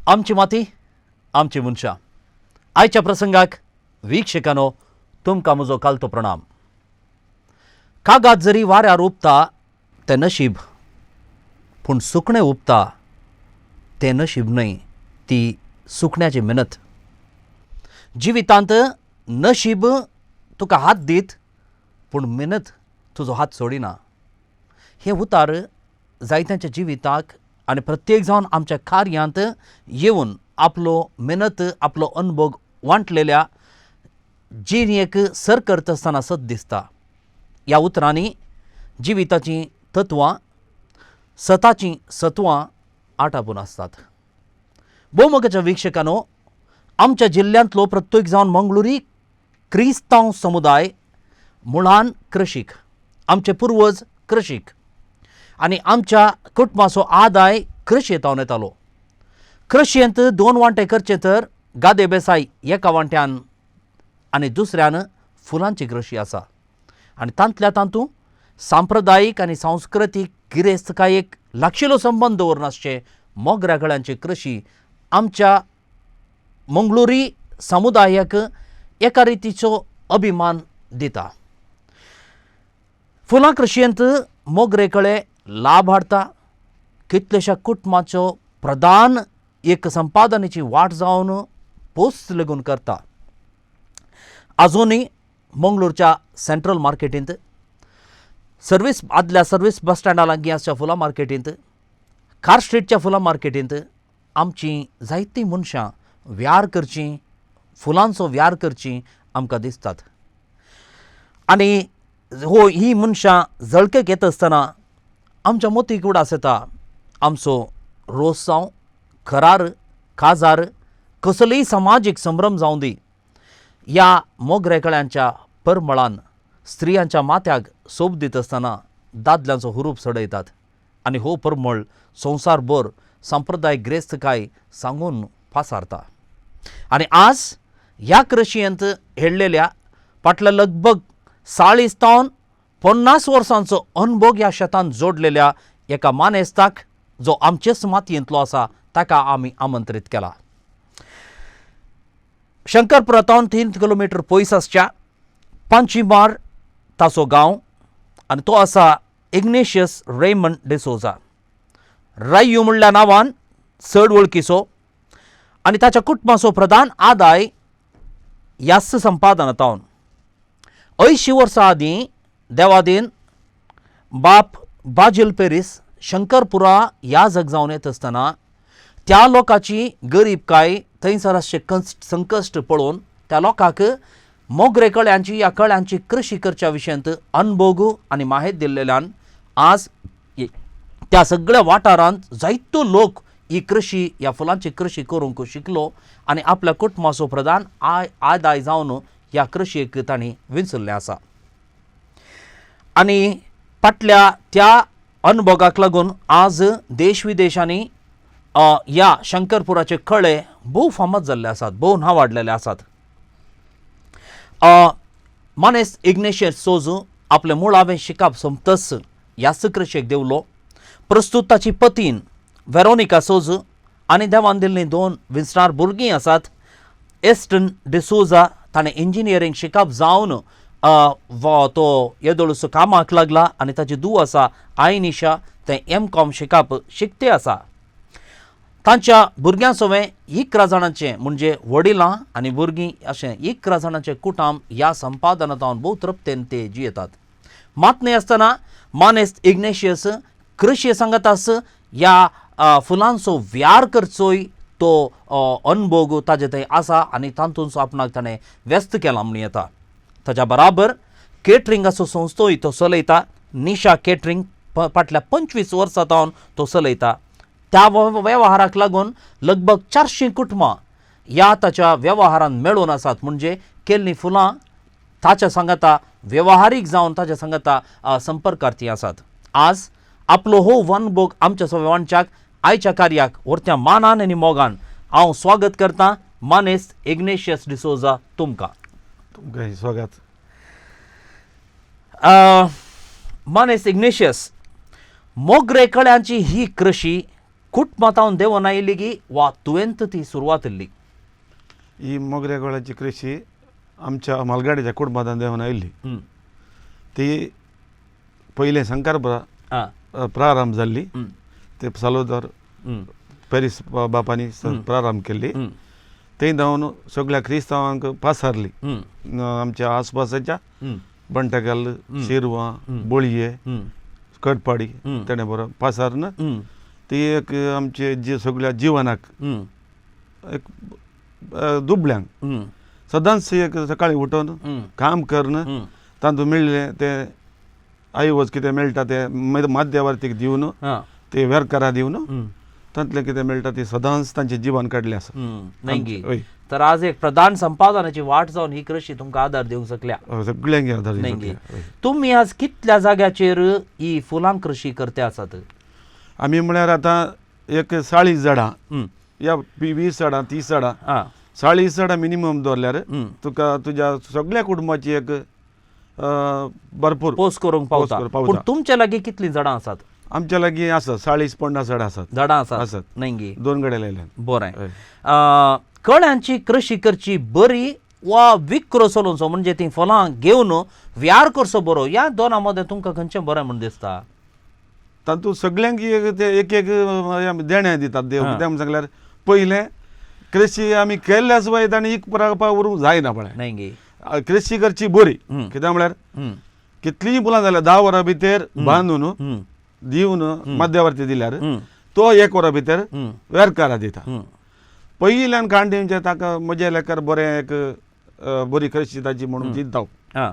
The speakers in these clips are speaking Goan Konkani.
आमची माती, आमची मनशां. आयच्या प्रसंगाक वीक्षकांनो, तुमकां म्हजो कालतो प्रणाम. कागाद जरी वाऱ्यार उबता तें नशीब, पूण सुकणें उबता तें नशीब न्हय, ती सुकण्याची मेहनत. जिवितांत नशीब तुका हात दीत, पूण मेहनत तुजो हात सोडिना. हें उतार जायत्यांच्या जिविताक आनी प्रत्येक जावन आमच्या कार्यांत येवन आपलो मेहनत, आपलो अनुभव वांटलेल्या जिणेक सर करता आसतना सत दिसता. ह्या उतरांनी जिविताचीं तत्वां, सताचीं सत्वां आटापून आसतात. भोवमोगाच्या वीक्षकांनो, आमच्या जिल्ल्यांतलो प्रत्येक जावन मंगळुरी क्रिस्तांव समुदाय मुळान कृशीक. आमचे पुर्वज कृशीक आनी आमच्या कुटुंबाचो आदाय कृशयेंत येतालो. कृशयेंत दोन वांटे करचे तर गादे बेसाय एका वांट्यान आनी दुसऱ्यान फुलांची कृशी आसा आनी तांतल्या तातूंत सांप्रदायीक आनी सांस्कृतीक गिरेस्तकायेक लागशिलो संबंद दवरून आसचे मोगऱ्या कळ्यांची कृशी आमच्या मंगळुरी समुदायाक एका रितीचो अभिमान दिता. फुलां कृशयेंत मोगरे कळे लाभ हाडटा, कितल्याश्या कुटुंबाचो प्रधान एक संपादनेची वाट जावन पोस लेगून करता. आजुनूय मंगळूरच्या सेंट्रल मार्केटींत, सर्वीस आदल्या सर्वीस बस स्टँडा लागीं आसच्या फुलां मार्केटींत, कार स्ट्रीटच्या फुलां मार्केटींत आमचीं जायतीं मनशां व्यार करचीं, फुलांचो व्यार करचीं आमकां दिसतात. आनी हो ही मनशां जळकेक येता आसतना आमच्या मतीक उडास येता, आमचो रोस जावं, खरार, काजार, कसलीय समाजीक संभ्रम जावं दी, ह्या मोगरे कळ्यांच्या परमळान स्त्रियांच्या माथ्याक सोब दिता आसतना दादल्यांचो हुरूप चडयतात आनी हो परमळ संवसारभर सांप्रदायीक गिरेस्तकाय सांगून पासारता. आनी आज ह्या कृशयेंत हेडलेल्या फाटल्या लगभग 40 तावन 50 वर्सांचो अनुभव ह्या शेतान जोडलेल्या एका मानेस्ताक, जो आमचेच मातयेंतलो आसा, ताका आमी आमंत्रीत केला. शंकरपुरातावन 3 किलोमिटर पयस आसच्या पांचीमार ताचो गांव आनी तो आसा इग्नेशियस रेमंड डिसोजा. राय्यू म्हणल्या नांवान चड वळखीचो आनी ताच्या कुटुंबाचो प्रधान आदाय ह्याच संपादनांत. 80 वर्सां आदीं देवादीन बाप बाजील पेरीस शंकरपुरा ह्या जग जावन येत आसतना त्या लोकांची गरीबकाय, थंयसर आसचें संकश्ट पळोवन त्या लोकांक मोगरे कळ्यांची, ह्या कळ्यांची कृशी करच्या विशयांत अनभोग आनी माहेत दिल्लेल्यान आज त्या सगळ्या वाठारांत जायतो लोक ही कृशी, ह्या फुलांची कृशी करूंक शिकलो आनी आपल्या कुटुंबाचो प्रधान आदाय जावन ह्या कृशयेक तांणी विंचल्लें आसा. आनी फाटल्या त्या अनुभोगाक लागून आज देश विदेशांनी ह्या शंकरपुराचे कळे भोव फामाद जाल्ले आसात, भोव नांव वाडलेले आसात. मानेस्त इग्नेशियस सोजू आपलें मुळावें शिकप सोंपतच ह्याच कृशेक देवलो. प्रस्तूत ताची पतीन वेरोनिका सोजू आनी देवान दिल्लीं दोन विंचणार भुरगीं आसात. एस्टन डिसोजा ताणें इंजिनियरींग शिकप जावन तो येदोळसो कामाक लागला आनी ताची धूव आसा आयनिशा, तें एम कॉम शिकप शिकते आसा. तांच्या भुरग्यां सवें 11 जाणांचें, म्हणजे वडिलां आनी भुरगीं अशें 11 जाणांचें कुटुंब ह्या संपादनांत भोव तृप्तेन ते जियेतात. मात न्हय आसतना मानेस्त इग्नेशियस कृशी सांगतास ह्या फुलांचो व्यार करचोय तो अनभोग ताजे थंय आसा आनी तातूंत आपणाक ताणें व्यस्त केला म्हणून येता. ताच्या बराबर केटरिंगाचो संस्थोय तो चलयता. निशा केटरिंग फाटल्या 25 वर्सां सावन तो चलयता. त्या वेव्हाराक लागून लगभग 400 कुटुंबां ह्या ताच्या वेव्हारान मेळून आसात, म्हणजे केल्लीं फुलां ताच्या सांगाता वेव्हारीक जावन ताच्या सांगाता संपर्कार्थी आसात. आज आपलो हो वनभोग आमच्या सगळ्यांच्याक आयच्या कार्याक व्हरत्या मानान आनी मोगान हांव स्वागत करतां मानेस्त इग्नेशियस डिसोजा तुमकां. तुमकां स्वागत. मानेस्त इग्नेशियस, मोगरे कळ्यांची ही कृशी कुटुंबांत देंवन आयिल्ली गी वा तुवेंत ती सुरवात इल्ली? ही मोगऱ्या गोळाची कृशी आमच्या मालगाडीच्या कुटुंबांत देंवन आयिल्ली. ती पयलें शंकरपुरा प्रारंभ जाल्ली. ते सालोदर पेरीस बापांनी प्रारंभ केल्ली. थंय धांवन सगळ्या क्रिस्तांवांक पासारली आमच्या आसपासाच्या बंटकल, शिरवां, बोळये, कटपाडी तेणे बरो पासारून ती एक आमचे जी सगळ्या जिवनाक एक दुबळ्यांक सदांच एक सकाळी उठून काम करून तातूंत मेळ्ळें ते आयवज कितें मेळटा ते मध्यवर्तीक दिवन ते वेरकरा दिवन तांतलें कितें मेळटा ती सदांच तांचें जिवन काडलें आसा. नाही तर आज एक प्रधान संपादनाची वाट जावन ही कृशी तुमकां आदार दिवंक शकल्या. सगळ्यांक आदार दिवंक शकल्या. तुमी आज कितल्या जाग्याचेर ही फुलां कृशी करते आसात? आमी म्हळ्यार आतां एक 40 झाडां या 20 झाडां 30 झाडां 40 झाडां मिनिमम दवरल्यार तुका तुज्या सगळ्या कुटुंबाची एक भरपूर पोस करूंक पावता. पूण तुमच्या लागीं कितलीं झाडां आसात? आमच्या लागीं आसा 40-50 झाडां आसात. झाडां आसात नाही? 2 गडे लायल्यात. बरें. कळ्यांची कृशी करची बरी वा विक्रो चलोवचो म्हणजे तीं फळां घेवन व्यार करचो बरो, ह्या दोनां मदें तुमकां खंयचें बरें म्हूण दिसता? तातूंत सगळ्यांक एक एक देणें दितात देव. कित्याक म्हूण सांगल्यार पयलें कृशी आमी केल्ल्या सुद्दां ताणें एक परागपा उरूंक जायना पळय. नाही कृशी करची बरी कित्याक म्हळ्यार कितलींय फुलां जाल्यार 10 वरां भितर बांदून दिवन मध्यवर्ती दिल्यार तो 1 वरां भितर वेरकारा दिता. पयल्यान काण दिवचें ताका म्हज्या लेखार बरें एक बरी कृशी ताची म्हणून चिंतता.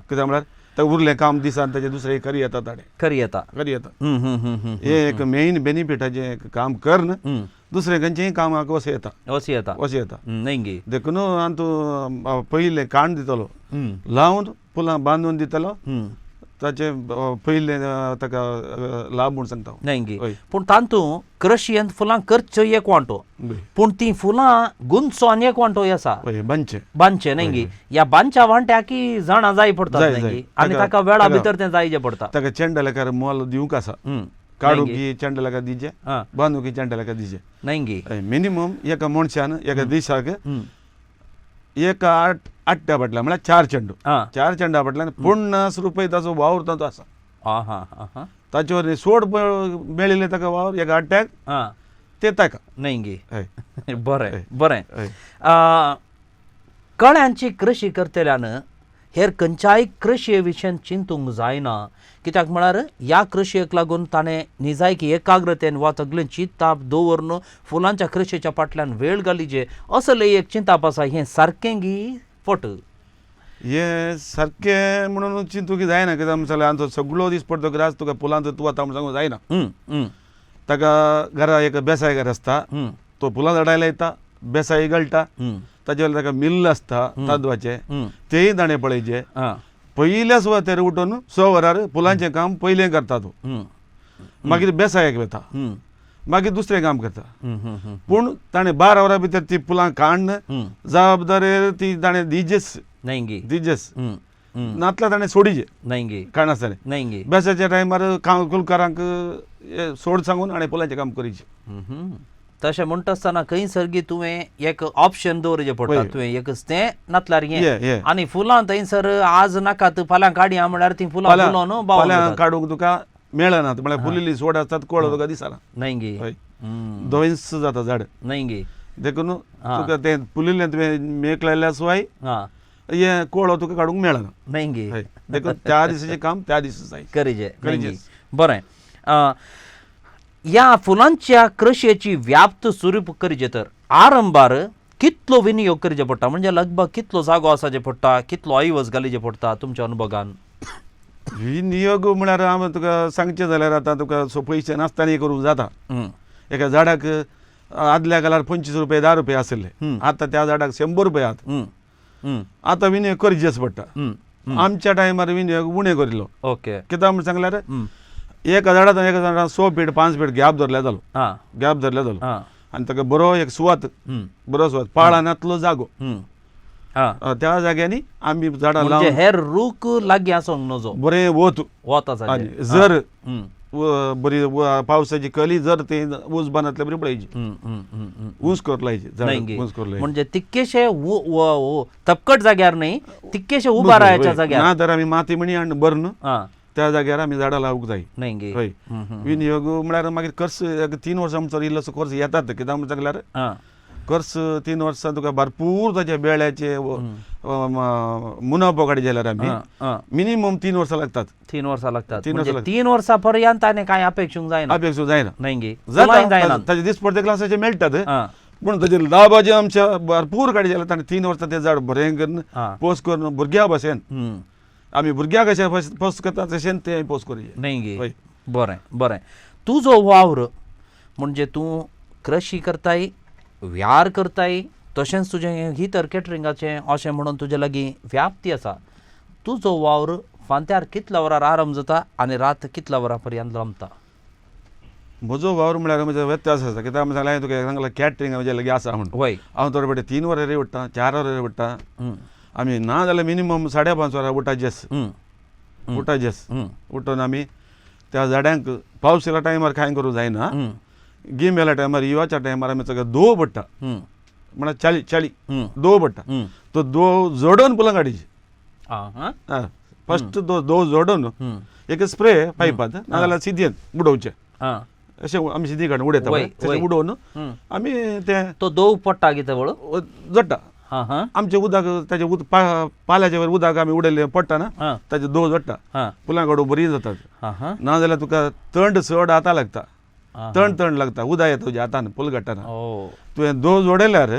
कित्याक म्हळ्यार ते उरलें काम दिसान ताचें दुसरें खरी येता ताणें खरी येता खरी येता. हें एक मेन बेनिफिटाचें एक काम करून दुसरें खंयचेंय कामाक वस येता वस येता वस येता. नाही देखून आनी तूं पयलें काण दितलो लावन फुलां बांदून दितलो ताचे पयलें ताका लाभ म्हूण सांगता. नाही पूण तातूंत कृशयेंत फुलां करच्यो एक वांटो, पूण तीं फुलां गुंचो आनी एक वांटो आसा बांदचें बांदचें नाही. ह्या बांदच्या वांट्याक जाणां जाय पडटा आनी ताका वेळा भितर तें जायचें पडटा. ताका चेंडा मोल दिवंक आसा, काडूंक चेंडा लेखार दिवचें, बांदूंक चेंडा लेखार दिवचें. नाही मिनिमम एका मनशान एका दिसाक एक 8 फाटल्यान म्हळ्यार 4 चेंडू 4 चेंडा फाटल्यान 50 रुपये ताचो वावर ताचो आसा. ताचेवर सोड मेळिल्लें ताका वावर एका 8 ते ताका नाही. बरें बरें. कळ्यांची कृशी करतल्यान हेर खंयच्याय कृशये विशयान चिंतूंक जायना, कित्याक म्हळ्यार ह्या कृशयेक लागून ताणें निजायकी एकाग्रतेन वा सगळें चिंताप दवरून फुलांच्या कृशयेच्या फाटल्यान वेळ घालीजे असलें एक चिंताप आसा. हें सारकें गी फट? हें सारकें म्हणून चिंतूंक जायना. कित्याक जाल्यार आमचो सगळो दीस पडटकच ग्रास तुका फुलांचो तूं वता म्हूण सांगूंक जायना. ताका घरा एक बेसाय घर आसता, तो फुलां झाडां लायता, बेसाय गळटा, ताचे वयल्यान ताका मिल्ल आसता तांदवाचें तेय दाणे पळयचे. पयल्या सुवातेर उठून 6 वरार फुलांचें काम पयलें करता तो, मागीर बेसायेक वता, मागीर दुसरें काम करता. पूण ताणें 12 वरां भितर ती फुलां काडून जबाबदारेर ती ताणें दिजेच दिजेच, नातल्यार ताणें सोडीचे काडनासतना. बेसाच्या टायमार काम कुलकारांक सोड सांगून आनी फुलांचें काम करीचें. तशें म्हणटा आसतना खंय सर्गी तुवें एक ऑप्शन दवरचें पडटा, तुवें एकच तें नातल्यार हें. आनी फुलां थंयसर आज नाकात फाल्यां काडया म्हळ्यार तीं फुलां फुलोवन फाल्यां काडूंक तुका मेळना, म्हळ्यार फुलिल्ली सोड आसतात कोळो तुका दिसना. नाही गे, दोंयच जाता झाड. नाही गे, देखून तुका तें फुलिल्लें तुवें मेक लायल्यार सुवाय हें कोळो तुका काडूंक मेळना. नाही गे, देखून त्या दिसाचें काम त्या दिसा जाय करीजे करीजे. बरें, ह्या फुलांच्या कृशयेची व्याप्त स्वरूप करीचे तर आरंभार कितलो विनियोग करचे पडटा, म्हणजे लगभग कितलो जागो आसाचे पडटा, कितलो ऐवज घालीचे पडटा तुमच्या अनुभगान? विनियोग म्हळ्यार हांव तुका सांगचें जाल्यार आतां तुका पयशे नासतना करूंक जाता. एका झाडाक आदल्या काळार 25 रुपये 10 रुपये आशिल्ले, आतां त्या झाडाक 100 रुपये आहात. आतां विनियोग करचेच पडटा. आमच्या टायमार विनियोग उणें करिल्लो. ओके, कित्याक म्हूण सांगल्यार एका झाडांत एका झाडांत 6 फीट 5 फीट गॅप धरल्या जालो, गॅप धरल्या जालो आनी ताका बरो एक सुवात, बरो सुवात पाळांतलो जागो, त्या जाग्यांनी आमी झाडां लावन हेर रूख लागीं आसूंक नजो, बरें वत वत आनी जर बरी पावसाची कली जर ते ऊस बांदांतले बरी पळयची ऊस कर लायची झाड ऊस कर लायची म्हणजे तितकेशे तपकट जाग्यार न्ही, तितकेशे उबा राहायच्या जाग्यार ना तर आमी माती म्हणी हाडून भरून त्या जाग्यार आमी झाडां लावूंक जाय. न्ही गे? हय, विनियोग म्हळ्यार मागीर खर्च 3 वर्सां म्हणसर इल्लोसो खर्च येतात. कित्याक म्हणटा सांगल्यार खर्च 3 वर्सां तुका भरपूर ताचे बेळ्याचे मुनाफो काडचे जाल्यार आमी मिनिमम 3 वर्सां लागतात. 3 वर्सां लागतात. 3 वर्सां पर्यंत आनी कांय अपेक्षूंक जायना. अपेक्षूंक जायना. न्ही गे? जाता ताजे दिसपडते क्लासाचे मेळटात, पूण ताजे लाभाचे आमच्या भरपूर काडचे जाल्यार ताणें 3 वर्सां तें झाड बरें करून पोस करून भुरग्या भशेन आमी भुरग्याक कशें पोस करता तशें तें पोस करूया. न्ही गे? बरें बरें. तुजो वावर म्हणजे तूं कृशी करताय, व्यार करताय, तशेंच तुजें ही तर कॅटरिंगाचें अशें म्हणून तुजे लागीं व्याप्ती आसा. तुजो वावर फांत्यार कितल्या वरार आरंभ जाता आनी रात कितल्या वरां पर्यंत रमता? म्हजो वावर म्हळ्यार म्हजो व्यत्यास आसा. कित्याक सांगलें हांवें तुका सांगलां कॅटरिंग म्हज्या लागीं आसा म्हूण. वय. हांव थोडे फावटी 3 वरां उठ्ठा, 4 वरां उठ्ठा. आमी ना जाल्यार मिनिमम 5:30 वरां उठाचेच. उठाचेच. उठून आमी त्या झाडांक पावस येयल्या टायमार कांय करूंक जायना, गीम येयल्या टायमार युवाच्या टायमार आमी सगळें दोव पडटा, म्हळ्यार चाळी चाळी दोव पडटा. तो दोव जोडून फुलां काडची. फस्ट तो दोव जोडून एक स्प्रे पायपांत नाजाल्यार सिदयेन उडोवचें. अशें आमी सिदी काडून उडयता तशें उडोवन आमी तें तो दोव पडटा कितें वळ जोडटा. आमचें उदक ताजें उदक पाल्याचे वयर उदक आमी उडयलें पडटा ना ताजें दोव जोडटा, फुलां काडून बरीं जातात. नाजाल्यार तुका तंड चड हाता लागता, तण तण लागता, उदक येता तुज्या हातान फुल काडटना. तुवें दोव जोडयल्यार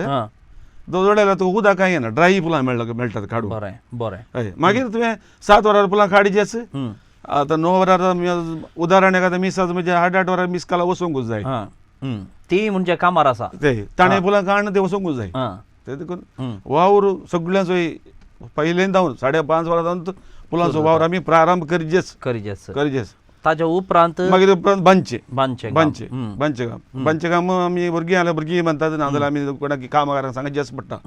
दोव जोडयल्यार तुका उदक कांय येना, ड्राय फुलां मेळटात काडून. बरें बरें. हय, मागीर तुवें 7 वरार फुलां काडचेच. आतां 9 वरार उदाहरण एखादें मिसाज म्हणजे 8-8 वरां मिस काला वचोंकूच जाय. ती म्हणजे कामार आसा ते ताणें फुलां काडून ते वचोंकूच जाय. ते देखून वावर सगळ्यांचो पयल्यान जावन 5:30 वरां जावन फुलांचो वावर आमी प्रारंभ करचेच करचेच करचेच. ताज्या उपरांत मागीर उपरांत बांदचें बांदचें बांदचें बांदचें काम बांदचें काम आमी भुरगीं आल्यार भुरगीं बांदतात, नाजाल्यार आमी कोणाक कामगारांक सांगचेंच पडटा.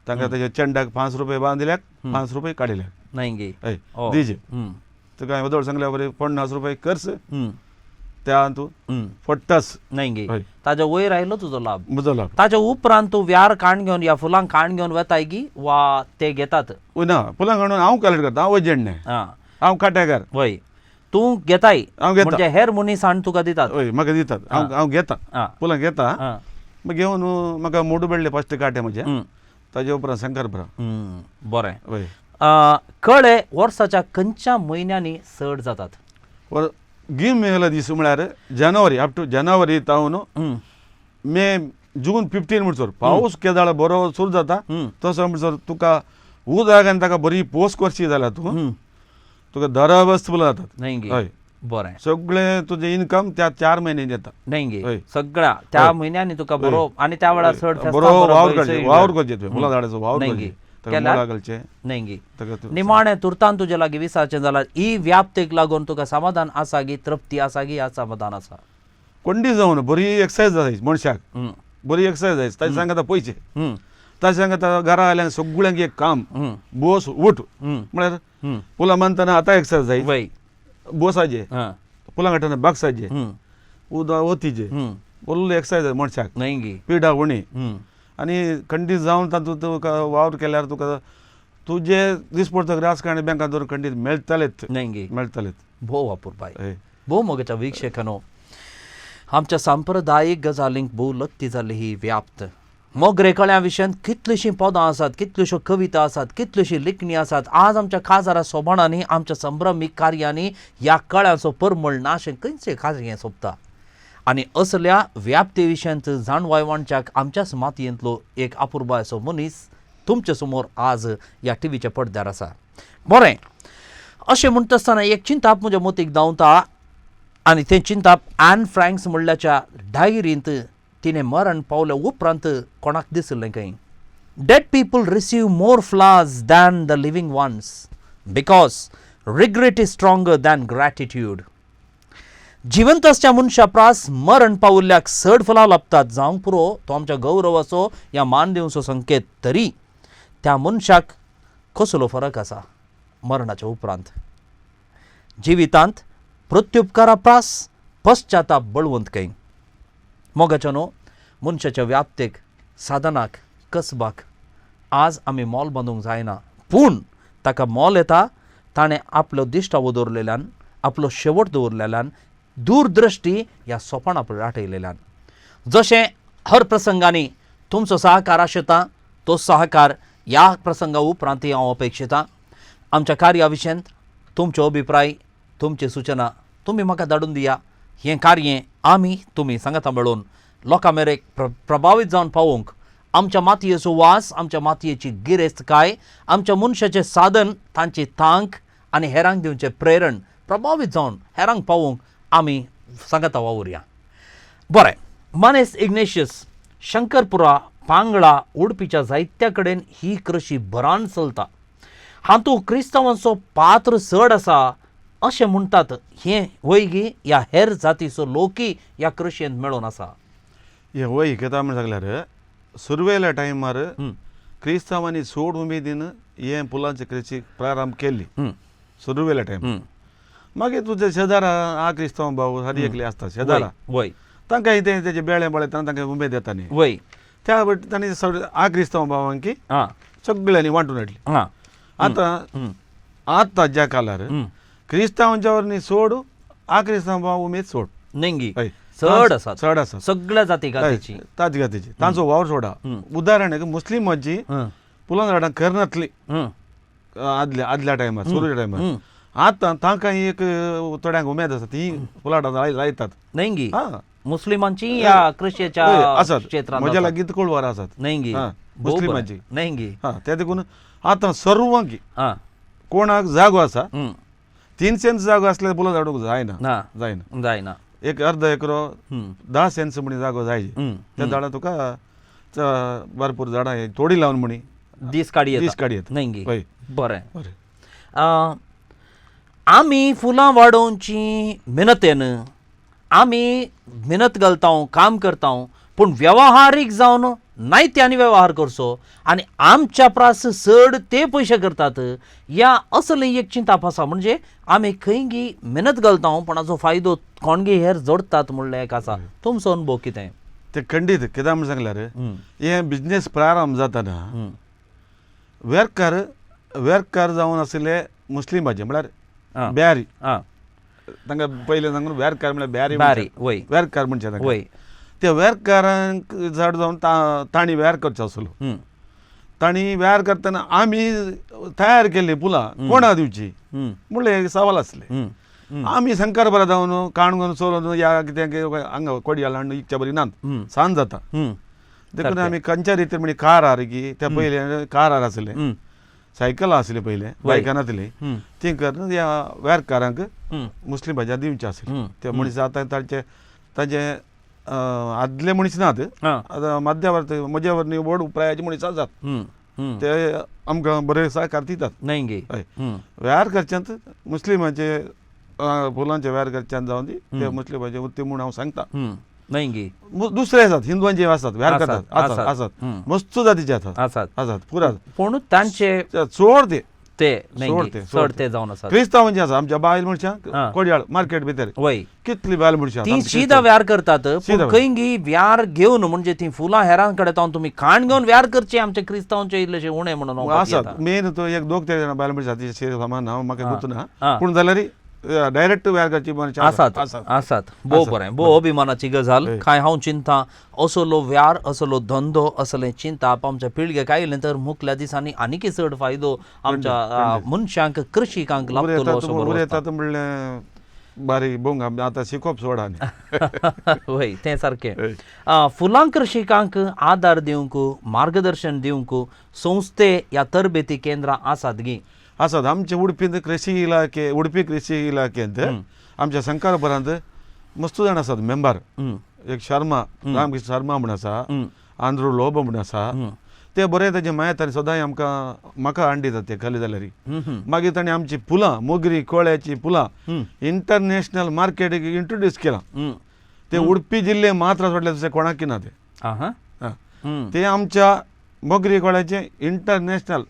तांकां ताच्या चेंडाक 5 रुपये बांदिल्याक 5 रुपये काडिल्याक न्ही हय दिजे. तुका हांवें वदळ सांगल्या बरें 50 रुपये खर्च त्या तूं पडटाच न्ही गे. ताज्या वयर आयलो तुजो लाभ. म्हजो लाभ. ताज्या उपरांत तूं व्यार काण घेवन या फुलां काण घेवन वेताय गी वा ते घेतात? ना, फुलां काडून हांव कलेक्ट करता. हांव एजंट न्हय, हांव काट्याकार. वय, तूं घेताय? हांव घेता. म्हणजे हेर मनीस हाडून तुका दितात? हय, म्हाका दितात. हांव घेता फुलां घेता. मागीर घेवन म्हाका मोडू बेडले फस्ट काटे म्हजे, ताजे उपरांत शंकरपुरा. बरें. हय. कळे वर्साच्या खंयच्या म्हयन्यांनी चड जातात? गीम मेला दीस म्हळ्यार जानेवारी अप टू जानेवारी तावन मे जून 15 म्हणसर पावस केदाळ बरो सुरू जाता तसो म्हणसर तुका उदक आनी ताका बरी पोस करशी जाल्यार तूं तुका दरबस्त फुलां जातात. न्ही? हय. बरें. सगळें तुजें इनकम त्या 4 म्हयन्यांनी येता. न्ही गे? सगळ्या त्या म्हयन्यांनी तुका बरो आनी त्या वेळार चड बरो वावर करचें, वावर करचें तुवें फुलां झाडाचो वावर करचें, ताका घालचें. न्ही गे? निमाणें तुर्तान तुजे लागीं विचारचें जाल्यार ही व्याप्तीक लागून तुका समाधान आसा गी, तृप्ती आसा गी, ह्या समाधान आसा? कोंडी जावन बरी एक्सरसायज जाय मनशाक, बरी एक्सरसायज जाय. ताजे सांगता पयशे, ताजे सांगता घरा आयल्यान सगळ्यांक एक काम बोस उठ म्हळ्यार फुलां बांदतना आतां एक्सरसायज जाय, बोसाचे फुलां काडटना बागसाचे उदक ओतीचे फुल एक्सरसायज मनशाक, न्ही गे? पिडा उणी. आनी खंडीत जावन तातूंत तुका वावर केल्यार तुका तुजे दिसपडतो राजकारणी बँकान दवरून खंडीत मेळटलेच, न्ही गे? मेळटलेच. भोव अपुरबाय, भोव मोगाच्या वीक्षकांनो, आमच्या सांप्रदायीक गजालींक भोव लत्ती जाल्ली ही व्याप्त मोगरे कळ्या विशयांत कितलीशीं पदां आसात, कितल्योश्यो कविता आसात, कितल्योशी लिखणी आसात. आज आमच्या काजारा सोबाणांनी, आमच्या संभ्रमीक कार्यांनी ह्या कळ्यांचो परमळ ना अशें खंयचें खाजगें सोबता. आनी असल्या व्याप्ती विशयांत जाणवाय वांटच्याक आमच्याच मातयेंतलो एक अपुरबायचो मनीस तुमचे समोर आज ह्या टिवीच्या पडद्यार आसा. बरें, अशें म्हणटा आसतना एक चिंताप म्हज्या मतीक धांवता आनी तें चिंताप ॲन फ्रँक्स म्हणल्याच्या डायरींत तिणें मरण पावल्या उपरांत कोणाक दिसलें खंय. Dead people receive more flowers than the living ones because regret is stronger than gratitude. जिवंत आसच्या मनशा प्रास मरण पावल्ल्याक चड फुलां लाबतात जावंक पुरो, तो आमच्या गौरवाचो या मान दिवचो संकेत. तरी त्या मनशाक कसलो फरक आसा मरणाच्या उपरांत? जिवितांत प्रत्युपकारा प्रास पश्चाताप बळवंत खंय. मोगाच्या न्हू, मनशाच्या व्याप्तेक, साधनाक, कसबाक आज आमी मोल बांदूंक जायना, पूण ताका मोल येता ताणें आपलो दिश्टावो दवरलेल्यान, आपलो शेवट दवरलेल्यान, दूरदृश्टी ह्या सोपाणां पळय आठयलेल्यान. जशें हर प्रसंगांनी तुमचो सहकार आशिता, तो सहकार ह्या प्रसंगा उपरांतय हांव अपेक्षितां. आमच्या कार्या विशयांत तुमच्यो अभिप्राय, तुमची सुचना तुमी म्हाका धाडून दिया. हें कार्य आमी तुमी सांगाता मेळून लोकां मेरेन प्रभावीत जावन पावोवंक, आमच्या मातयेचो वास, आमच्या मातयेची गिरेस्तकाय, आमच्या मनशाचें साधन, तांची तांक आनी हेरांक दिवचें प्रेरण प्रभावीत जावन हेरांक पावोवंक आमी सांगाता वावुरया. बरें, मानेस इग्नेशियस, शंकरपुरा, पांगळा, उडपीच्या जायत्या कडेन ही कृशी भरान चलता. हातूंत क्रिस्तांवांचो पात्र चड आसा अशें म्हणटात, हें वयगी ह्या हेर जातीचो लोकय ह्या कृशयेंत मेळून आसा? हे वय कित्याक म्हण सांगल्यार सुरवेल्या टायमार क्रिस्तांवांनी चड उमेदीन हे फुलांची कृशी प्रारंभ केल्ली सुरवेल्या टायमार. मागीर तुजे शेजारा आ क्रिस्तांव भाव हर एकले आसता शेजारा, वय तांकां तें तेजे बेळे पळयतना तांकां उमेद येता न्ही, वय त्या तांणी आ क्रिस्तांव भावांकी सगळ्यांनी वांटून हाडली. आतां आतां ज्या काळार क्रिस्तांवांच्या वर सोड आ क्रिस्तांव भाव उमेद सोड नेंगी चड आसा, चड आसा सगळ्या जाती गातीची, ताची गातीची तांचो वावर सोडा. उदाहरण एक मुस्लिमांची फुलां झाडां करनातली आदल्या आदल्या टायमार, सुरूच्या टायमार. आतां तांकां एक थोड्यांक उमेद आसा, ती फुलां झाडां लायतात नेंगी. मुस्लिमांची ह्या कृशेच्या आसात क्षेत्रांत म्हज्या लागीं कुळवार आसात नेंगी मुस्लिमांची नेंगी. ते देखून आतां सर्वांकी कोणाक जागो आसा, 3 सेंट जागो आसल्यार फुलां झाडूंक जायना, जायना जायना. एक अर्द एकरो 10 सेंट्स म्हणी जागो जाय, त्या झाडां तुका भरपूर झाडां थोडी लावन म्हणी दीस काडी दीस काडी येता नेंगी. बरें बरें, आमी फुलां वाडोवची मेहनतेन आमी मेहनत घालता, काम करता, पूण वेवहारीक जावन नायत्यांनी वेव्हार करचो आनी आमच्या प्रास चड ते पयशे करतात ह्या असलें एक चिंताप आसा. म्हणजे आमी खंयगी मेहनत घालता पण हाचो फायदो कोणगी हेर जोडटात म्हणलें एक आसा. तुमचो अनुभव कितें? ते खंडीत कित्याक म्हण सांगल्यार हे बिजनेस प्रारंभ जातना वेरकार वेरकार जावन आशिल्ले मुस्लिमाचे म्हळ्यार ब्यारी, तांकां पयलें सांगून वेरकार म्हळ्यार ब्यारी, ब्यारी वय वेरकार म्हणचे तांकां. वय त्या वेरकारांक चड जावन तांणी वेर करचो आसलो. तांणी वेर करतना आमी तयार केल्ली फुलां कोणा दिवची म्हणलें एक सवाल आसलें. आमी शंकरपुरा जावन काणकोण चलोवन ह्या कितें हांगा कोडयाळ हाडून इकच्या बरी नात, सांज जाता. देखून आमी खंयच्या रितीन म्हणजे कारार की त्या पयलें कारार आसलें, सायकल आसली पयलें, बायकां नासली, ती करून ह्या वेरकारांक मुस्लीम भाज्या दिवचे आसले. ते मनीस आतां तांचे तांचे आदले मनीस नात, आतां मध्यावर म्हज्या वर व्हड प्रायाचे मनीस आसात, ते आमकां बरे सहकार दितात. हय, वेव्हार करच्यांत मुस्लिमाचे फुलांचे वेव्हार करच्यान जावन ती ते मुस्लिमाचे उत्ती म्हूण हांव सांगता. दुसरे आसात हिंदवांचे आसात वेव्हार करतात, आसात आसात मस्त जातीचे आसात आसात आसात पुरा, पूण तांचे चड ते ते चड ते जावन आसात. क्रिस्तांवांचे आसा आमच्या बायल मनशां कोडयाळ मार्केट भितर वय कितली बायल मनशां ती सीधा व्यार करतात, पूण खंय व्यार घेवन म्हणजे ती फुलां हेरां कडेन तुमी खाण घेवन व्यार करचे आमच्या क्रिस्तांवांचे इल्लेशे उणें म्हणून आसात. मेन तो एक दोग ते जाणां बायल मनशां ती सामान हांव म्हाका गुत ना, पूण जाल्यार डायरेक्ट व्यार करची मनशां आसात आसात. भोव बरें, भोव अभिमानाची गजाल. कांय हांव चिंता असलो व्यार, असलो धंदो, असलें चिंताप आमच्या पिळगेक आयलें तर मुखल्या दिसांनी आनीकय चड फायदो आमच्या मनशांक, कृशिकांक लाभतलो असो बरो येतात म्हणलें बारीक बोंग आतां शिकोवप सोडा. वय तें सारकें. फुलां कृशिकांक आदार दिवंक, मार्गदर्शन दिवंक संस्थे या तरबेती केंद्रां आसात गी? आसात. आमचे उडपींत कृशी इलाखे, उडपी कृशी इलाखेंत आमच्या शंकरपुरांत मस्त जाण आसात मेंबर. एक शर्मा, रामकृष्ण शर्मा म्हूण आसा, आंद्रू लोबो म्हूण आसा, ते बरे ताजे मायत आनी सदांय आमकां म्हाका हाड दितात ते खाली जाल्यार. मागीर तांणी आमची फुलां, मोगरी कोळ्याची फुलां इंटरनॅशनल मार्केटीक इंट्रोड्यूस केलां. ते उडपी जिल्ले मात्र सोडले दुसरे कोणाक ना ते. ते आमच्या मोगरी कोळ्याचे इंटरनॅशनल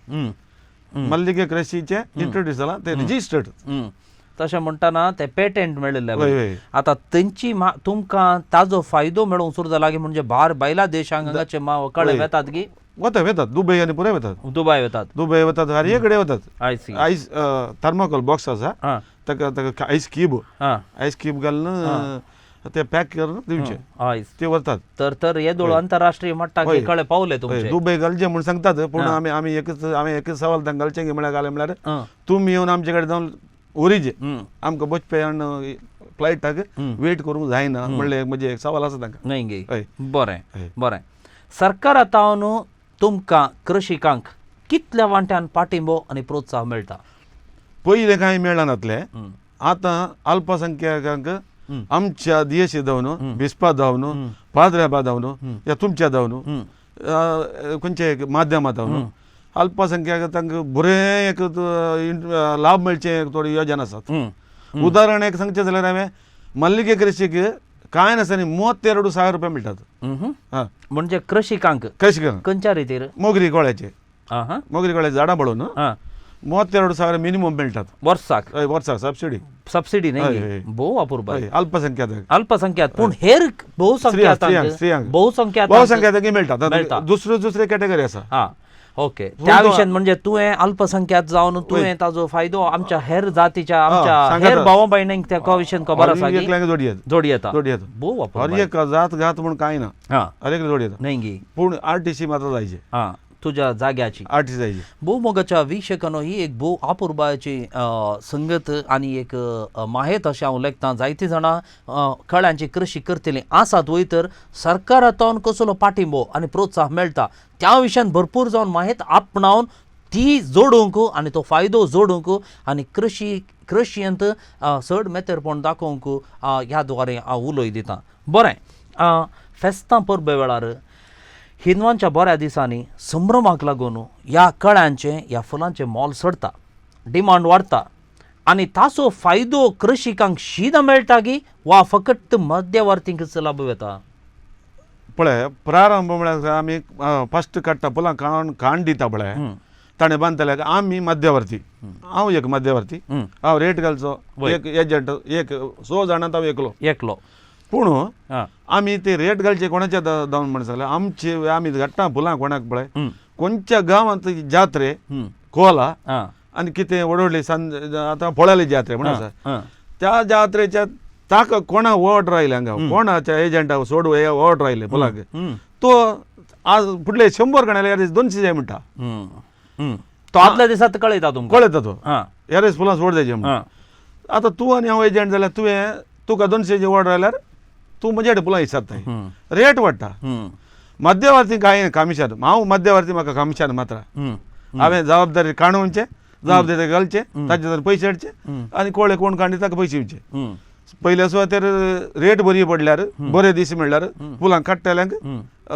मल्लिके कृशीचे इंट्रोड्यूस जाला, ते रजिस्टर्ड. तशें म्हणटना ते पेटंट मेळिल्ले. हय हय आतां तेंची तुमकां ताजो फायदो मेळोवंक सुरू जाला की म्हणजे भायर भायल्या देशांक हांगाचे कळे वेतात की? वता, वेतात दुबय आनी पुराय वेतात. दुबाय वेतात. दुबय वतात, हर कडेन वतात. I C. Ice thermocol box आसा, ताका ताका आयस क्यूब, आयस क्यूब घालून ते पॅक करून दिवचे. आयस ते व्हरतात. तर तर येदोळ आंतरराष्ट्रीय मट्टाक कळे पावले तुमचे. दुबय घालचे म्हूण सांगतात, पूण आमी आमी एकच आमी एकच सवाल तांकां घालचें की म्हळ्यार घालें म्हळ्यार तुमी येवन आमचे कडेन जावन ओरिजे आमकां बचपे फ्लायटाक वेट करूंक जायना म्हणलें म्हजें एक सवाल आसा तांकां. न्हय गे? बरें बरें. सरकारा तावन तुमकां कृषिकांक कितल्या वांट्यान पाठिंबो आनी प्रोत्साहन मेळटा? पयलें कांय मेळनातलें, आतां अल्पसंख्याकांक आमच्या देशी जावन, बिस्पा जावन, पाद्र्याबा जावन, या तुमच्या जावन, खंयच्या माध्यमां जावन अल्पसंख्याक तांकां बरें एक लाभ मेळचें थोडी योजना आसात. उदाहरण एक सांगचें जाल्यार हांवें मल्लिके कृषीक कांय नासतना 32,000 रुपया मेळटात. म्हणजे कृषिकांक? कृषिकांक. खंयच्या रितीर? मोगरी गोळ्याचे, मोगरी गोळ्याचे झाडां पळोवन 32,000 मिनिमम मेळटात वर्साक. वर्साक सबसिडी. सबसिडी न्हय, भोव अपुरबाय. अल्पसंख्याक. अल्पसंख्याक, पूण हेर बहुसंख्याक, बहुसंख्याक बहुसंख्याक मेळटात, दुसऱ्यो दुसरे कॅटेगरी आसा. ओके, त्या विशयान म्हणजे तुवें अल्पसंख्याक जावन तुवें ताजो फायदो आमच्या हेर जातीच्या आमच्या हेर भावा भयणींक त्या विशयान खबर आसा, जोडी येता, भोव हर एक जात घात म्हूण कांय ना, हर एक जोडी येता. न्हय गी? पूण आरटीसी मात्र जायचे. तुज्या जाग्याची आरटीसी जायची. भोव मोगाच्या विशयकानो ही एक भोव अपुरबायेची संगत आनी एक माहेत अशें हांव लेखतां. जायतीं जाणां कळ्यांची कृशी करतलीं आसात वय, तर सरकारातून कसलो पाठिंबो आनी प्रोत्साहन मेळटा त्या विशयान भरपूर जावन माहेत आपणावन ती जोडूंक आनी तो फायदो जोडूंक आनी कृशयेंत चड मेतेरपण दाखोवंक ह्या द्वारे हांव उलोय दितां. बरें, फेस्तां परबे वेळार हिंदवांच्या बऱ्या दिसांनी संभ्रमाक लागून ह्या कळ्यांचें ह्या फुलांचें मोल चडटा, डिमांड वाडटा आनी ताचो फायदो कृषिकांक शीदा मेळटा की वा फकत मध्यवर्तींकच लाभ येता? पळय, प्रारंभ म्हळ्यार आमी फस्ट काडटा फुलां काण दिता पळय, ताणें बांदतले आमी मध्यवर्ती, हांव एक मध्यवर्ती, हांव रेट घालचो एक एजंट, एक 6 जाणांत हांव एकलो एकलो. पूण आमी ते रेट घालचे कोणाच्या जावन म्हण सांगलें, आमचे आमी घाट्टा फुलां कोणाक पळय कोणच्या गांवांत जात्रे कोला आनी कितें व्हडली आतां फोळाली जात्रे म्हणून आसा, त्या जात्रेच्या ताका कोणा ऑर्डर आयले हांगा, कोणाच्या एजंटा सोड ऑर्डर आयले फुलांक, तो आज फुडले 100 कणाले ह्या दीस 200 जाय म्हणटा. तो आदल्या दिसा कळयता तुमकां? कळयता तो, ह्या दीस फुलां सोड जायचे म्हणून. आतां तूं आनी हांव एजंट जाल्यार तुवें तुका 200 ऑर्डर आयल्यार तूं म्हजे कडेन फुलां विचारताय, रेट वाडटा. मध्यवर्ती कांय कमिशन, हांव मध्यवर्ती, म्हाका कमिशन मात्र, हांवें जबाबदारी काणूनचें, जबाबदारी घालचें, ताचे पयशे हाडचे आनी कोळे कोण काडली ताका पयशे दिवचे. पयले सुवातेर रेट बरी पडल्यार, बरे दीस म्हणल्यार फुलां काडटल्यांक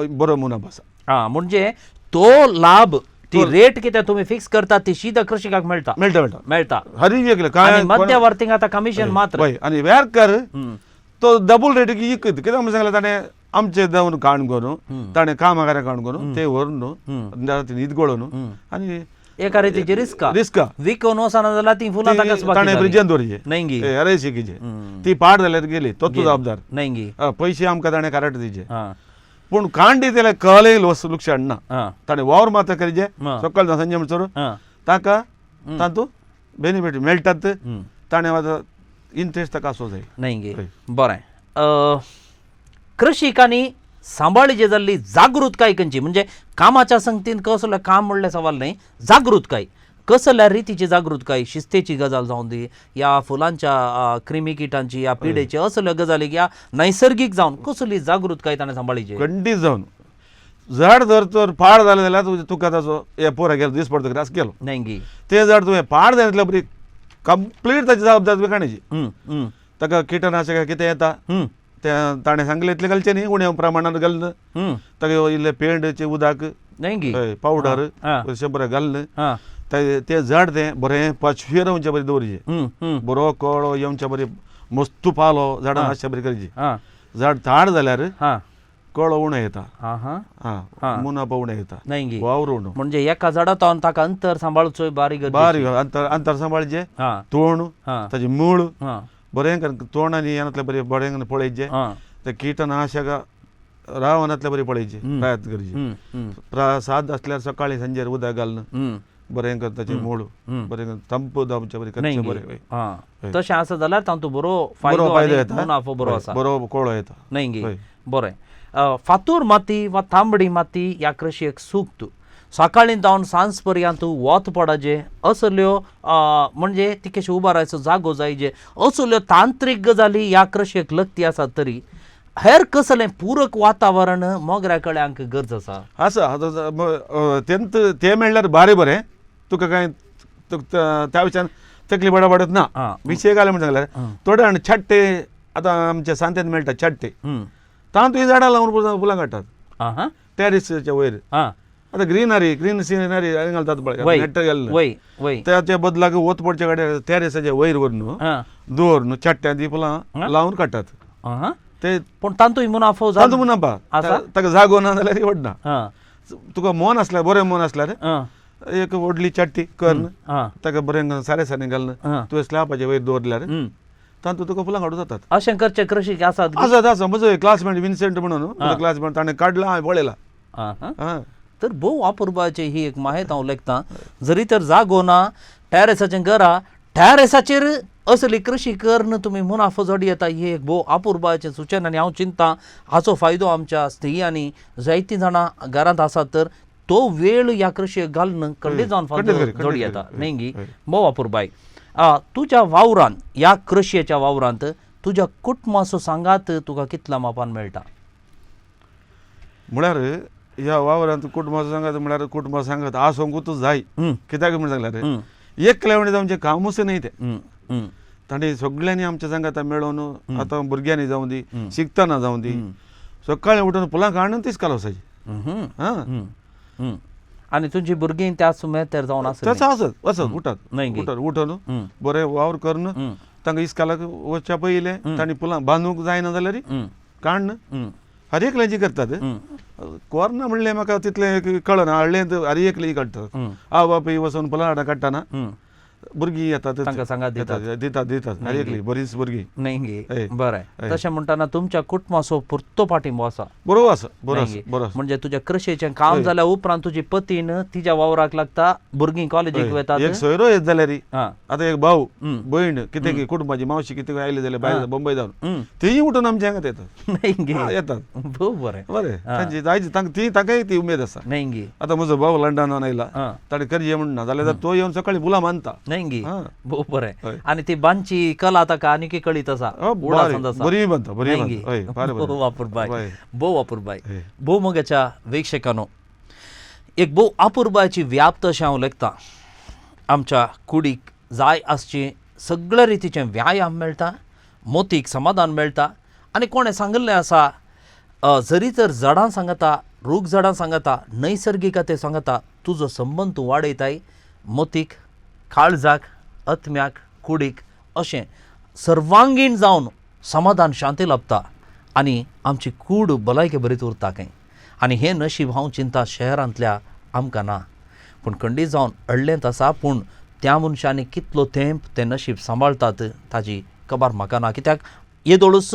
बरो मुनाफो आसा. आं, म्हणजे तो लाभ ती रेट कितें तुमी फिक्स करता ती सीधा कृषिकाक मेळटा. मेळटा मेळटा मेळटा. हरी एकले काय मध्यवर्तींक आतां कमिशन मात्र. आनी वेरकर तो डबल रेट इकत, कित्याक म्हणून सांगलें ताणें आमचे जावन काण करून, ताणें कामागारां काण करून ते व्हरून न्हीद गळोवन आनी एका रितीची रिस्क रिस्क विकून वचना जाल्यार ती फुलां ताकाच ताणें फ्रिजान दवरचे न्हय अरे शिकीचे, ती पाड जाल्यार गेली, तो जबाबदार न्हय गी? पयशे आमकां ताणें कारट दिवचे, पूण काण दितले जाल्यार कहलेय लुकसाण ना, ताणें वावर मात्र करीचे सकाळ सांजे म्हणसर ताका तातूंत बेनिफीट मेळटात, ताणें आतां इंट्रस्ट ताका आसूं जाय. न्हय गे? बरें, कृषिकांनी सांबाळीची जाल्ली जागृतकाय खंयची, म्हणजे कामाच्या संगतीन कसलें काम म्हणलें सवाल न्हय, जागृतकाय कसल्या रितीची जागृतकाय, शिस्तेची गजाल जावन दी या फुलांच्या क्रिमी किटांची या पिडेची असल्यो गजाली या नैसर्गीक जावन कसली जागृतकाय ताणें सांबाळीची? खंडीत जावन झाड जर तर पाड जालें जाल्यार तुका ताचो हे पोरा गेलो दीस पडटकीर असो गेलो न्हय गी? तें झाड तुवें पाड जायना जाल्यार बरी कंप्लीट ताची जबाबदारी तुवें काडची. ताका किटनाशक कितें येता तें ताणें सांगलें इतलें घालचें न्ही, उण्या प्रमाणान घालून ताका इल्लें पेंडचें उदक न्हय पावडर 100 घालून तें झाड तें बरें पाचवें रावचे बरें दवरचें, बरो कळो येवचे बरें मस्तू पालो झाडां आसचे बरें करचें. झाड थाड जाल्यार कळो उणो येता. हा हा हा, मुनाफो उणो येता. नाही गे. वावर उणो. म्हणजे एका झाडात ताका अंतर सांबाळचोय बारीक गरजेचें. बारीक अंतर अंतर सांबाळचें, तोण ताजें मूळ बरें करून तोण आनी येनातलें बरें बरें पळयचें. ते किटनाशक रावनातलें बरें पळयचें, प्रयत्न करचें. साद आसल्यार सकाळीं सांजेर उदक घालून बरें कर ताचें मूळ बरें करून ತಂಪು दामचें बरें करचें बरें. तशें आसा जाल्यार तातूंत बरो फायदो फायदो येता, मुनाफो बरो आसा, बरो कोळो येता. न्हय गे? बरें. फातूर माती वा तांबडी माती ह्या कृशयेक सुक्त सकाळीं जावन सांज पर्यंत वत पडचे असल्यो म्हणजे तिकेश उबो रावचो जागो जायजे असल्यो तांत्रीक गजाली ह्या कृशयेक लगती आसात. तरी हेर कसलें पूरक वातावरण मोगऱ्या कळ्यांक गरज आसा? आसा आतां तेंत तें मेळ्ळ्यार बारे बरें, तुका कांय त्या विशयान तकली बडाबडत ना. विशय घाले म्हण सांगल्यार थोडे जाण छाट्टे आतां आमच्या सांतेन मेळटा छाट्टे, तातूंत झाडां लावन फुलां काडटात टॅरिसाच्या वयर. आतां ग्रीनरी ग्रीन सिनरी घालतात पळय, नेट घालून त्याच्या बदलाक वत पडच्या कडेन टॅरिसाच्या वयर व्हरून दवरून छाट्ट्यां ती फुलां लावन काडटात. ते पूण तातूंत मुनाफो तातूंत मुनाफा ताका जागो ना जाल्यार व्हडना. तुका मन आसल्यार बरें मन आसल्यार एक व्हडली चाट्टी करून ताका बरें सारे सारे घालून तुवें स्लॅबाचे वयर दवरल्यार तातूंत तुका फुलां काडूं जातात. अशें करचे कृशीक आसात? आसात आसा. म्हजो क्लासमेट विन्सेंट म्हणून क्लासमेट ताणें काडला, हांवें पळयला. तर भोव अपुरबायेची ही एक माहिती हांव लेखतां. जरी तर जागो ना टॅरेसाचें घरा टॅरेसाचेर असली कृशी करून तुमी मुनाफो जोडी येता ही एक भोव अपुरबायेचें सुचन. आनी हांव चिंता हाचो फायदो आमच्या स्त्रियांनी जायतीं जाणां घरांत आसात तर तो वेळ ह्या कृशयेक घालून खंडीत जावन फायदो जोडी येता न्हय गी? भोव अपुरबाय. तुज्या वावरान ह्या कृशयेच्या वावरांत तुज्या कुटुंबाचो सांगात तुका कितल्या मापान मेळटा? म्हळ्यार ह्या वावरांत कुटुंबाचो सांगात म्हळ्यार कुटुंबा सांगात आसोंकूच जाय. कित्याक म्हण सांगल्यार एकल्या म्हणजे आमचें कामूच न्हय तें. तांणी सगळ्यांनी आमच्या सांगाता मेळोवन आतां भुरग्यांनी जावं दी, शिकतना जावं दी, सकाळीं उठून फुलां काडून तीच कालोवसाची. हां, आनी तुमची भुरगीं त्या सुमेर जावन आसत तसो आसत वचत उठात उठत उठून बरें वावर करून तांकां इस्कालाक वचच्या पयलें तांणी फुलां बांदूंक जायना जाल्यार काडून हर एकल्याची करतात. कोर्ना म्हणलें म्हाका तितलें कळना, हाडलें हर एकली काडटात. आवय बापूय वचून फुलां हाडा काडटाना भुरगीं येतात तांकां सांगात दितात दितात दितात हर एकली बरीच भुरगीं न्हय गे? बरें. तशें म्हणटना तुमच्या कुटुंबाचो पुरतो पाठिंबो आसा? बरो आसा, बरो आसा, बरो. म्हणजे तुज्या कृशेचें काम जाल्या उपरांत तुजी पतीन तिज्या वावराक लागता, भुरगीं कॉलेजीक वतात, एक सोयरो येत जाल्यार आतां एक भाव भयण कितें कुटुंबाची मावशी कितें आयली जाल्यार भायर बंबय जावन तीय उठून आमच्या हांगा येतात. न्हय गे? येतात. भोव बरें बरें. तांची जायची तांकां ती तांकांय ती उमेद आसा. न्हय गे? आतां म्हजो भाव लंडनान आयला, ताणें करचें म्हणना जाल्यार तो येवन सकाळीं फुलां बांदता. न्हय गे? भोव बरें. आनी ती बांदची कला ताका आनीकय कळीत आसा, बरी बांदता, बरी बांदता. भोव अपुरबाय, भोव अपुरबाय. भोव मोगाच्या वेक्षकांनो, एक भोव अपुरबायची व्याप्त अशें हांव लेखतां. आमच्या कुडीक जाय आसची सगळ्या रितीचें व्यायाम मेळटा, मोतीक समाधान मेळटा. आनी कोणें सांगिल्लें आसा, जरी तर झाडां सांगता, रूख झाडां सांगता, नैसर्गिकते सांगता, तुजो संबंद तूं वाडयताय मोतीक, काळजाक, आत्म्याक, कुडीक अशें सर्वांगीण जावन समाधान शांती लाभता आनी आमची कूड भलायके बरीच उरता खंय. आनी हें नशीब हांव चिंता शहरांतल्या आमकां ना, पूण खंडीत जावन अडलेंत आसा. पूण त्या मनशांनी कितलो तेंप तें नशीब सांबाळटात ताजी खबर म्हाका ना. कित्याक येदोळूच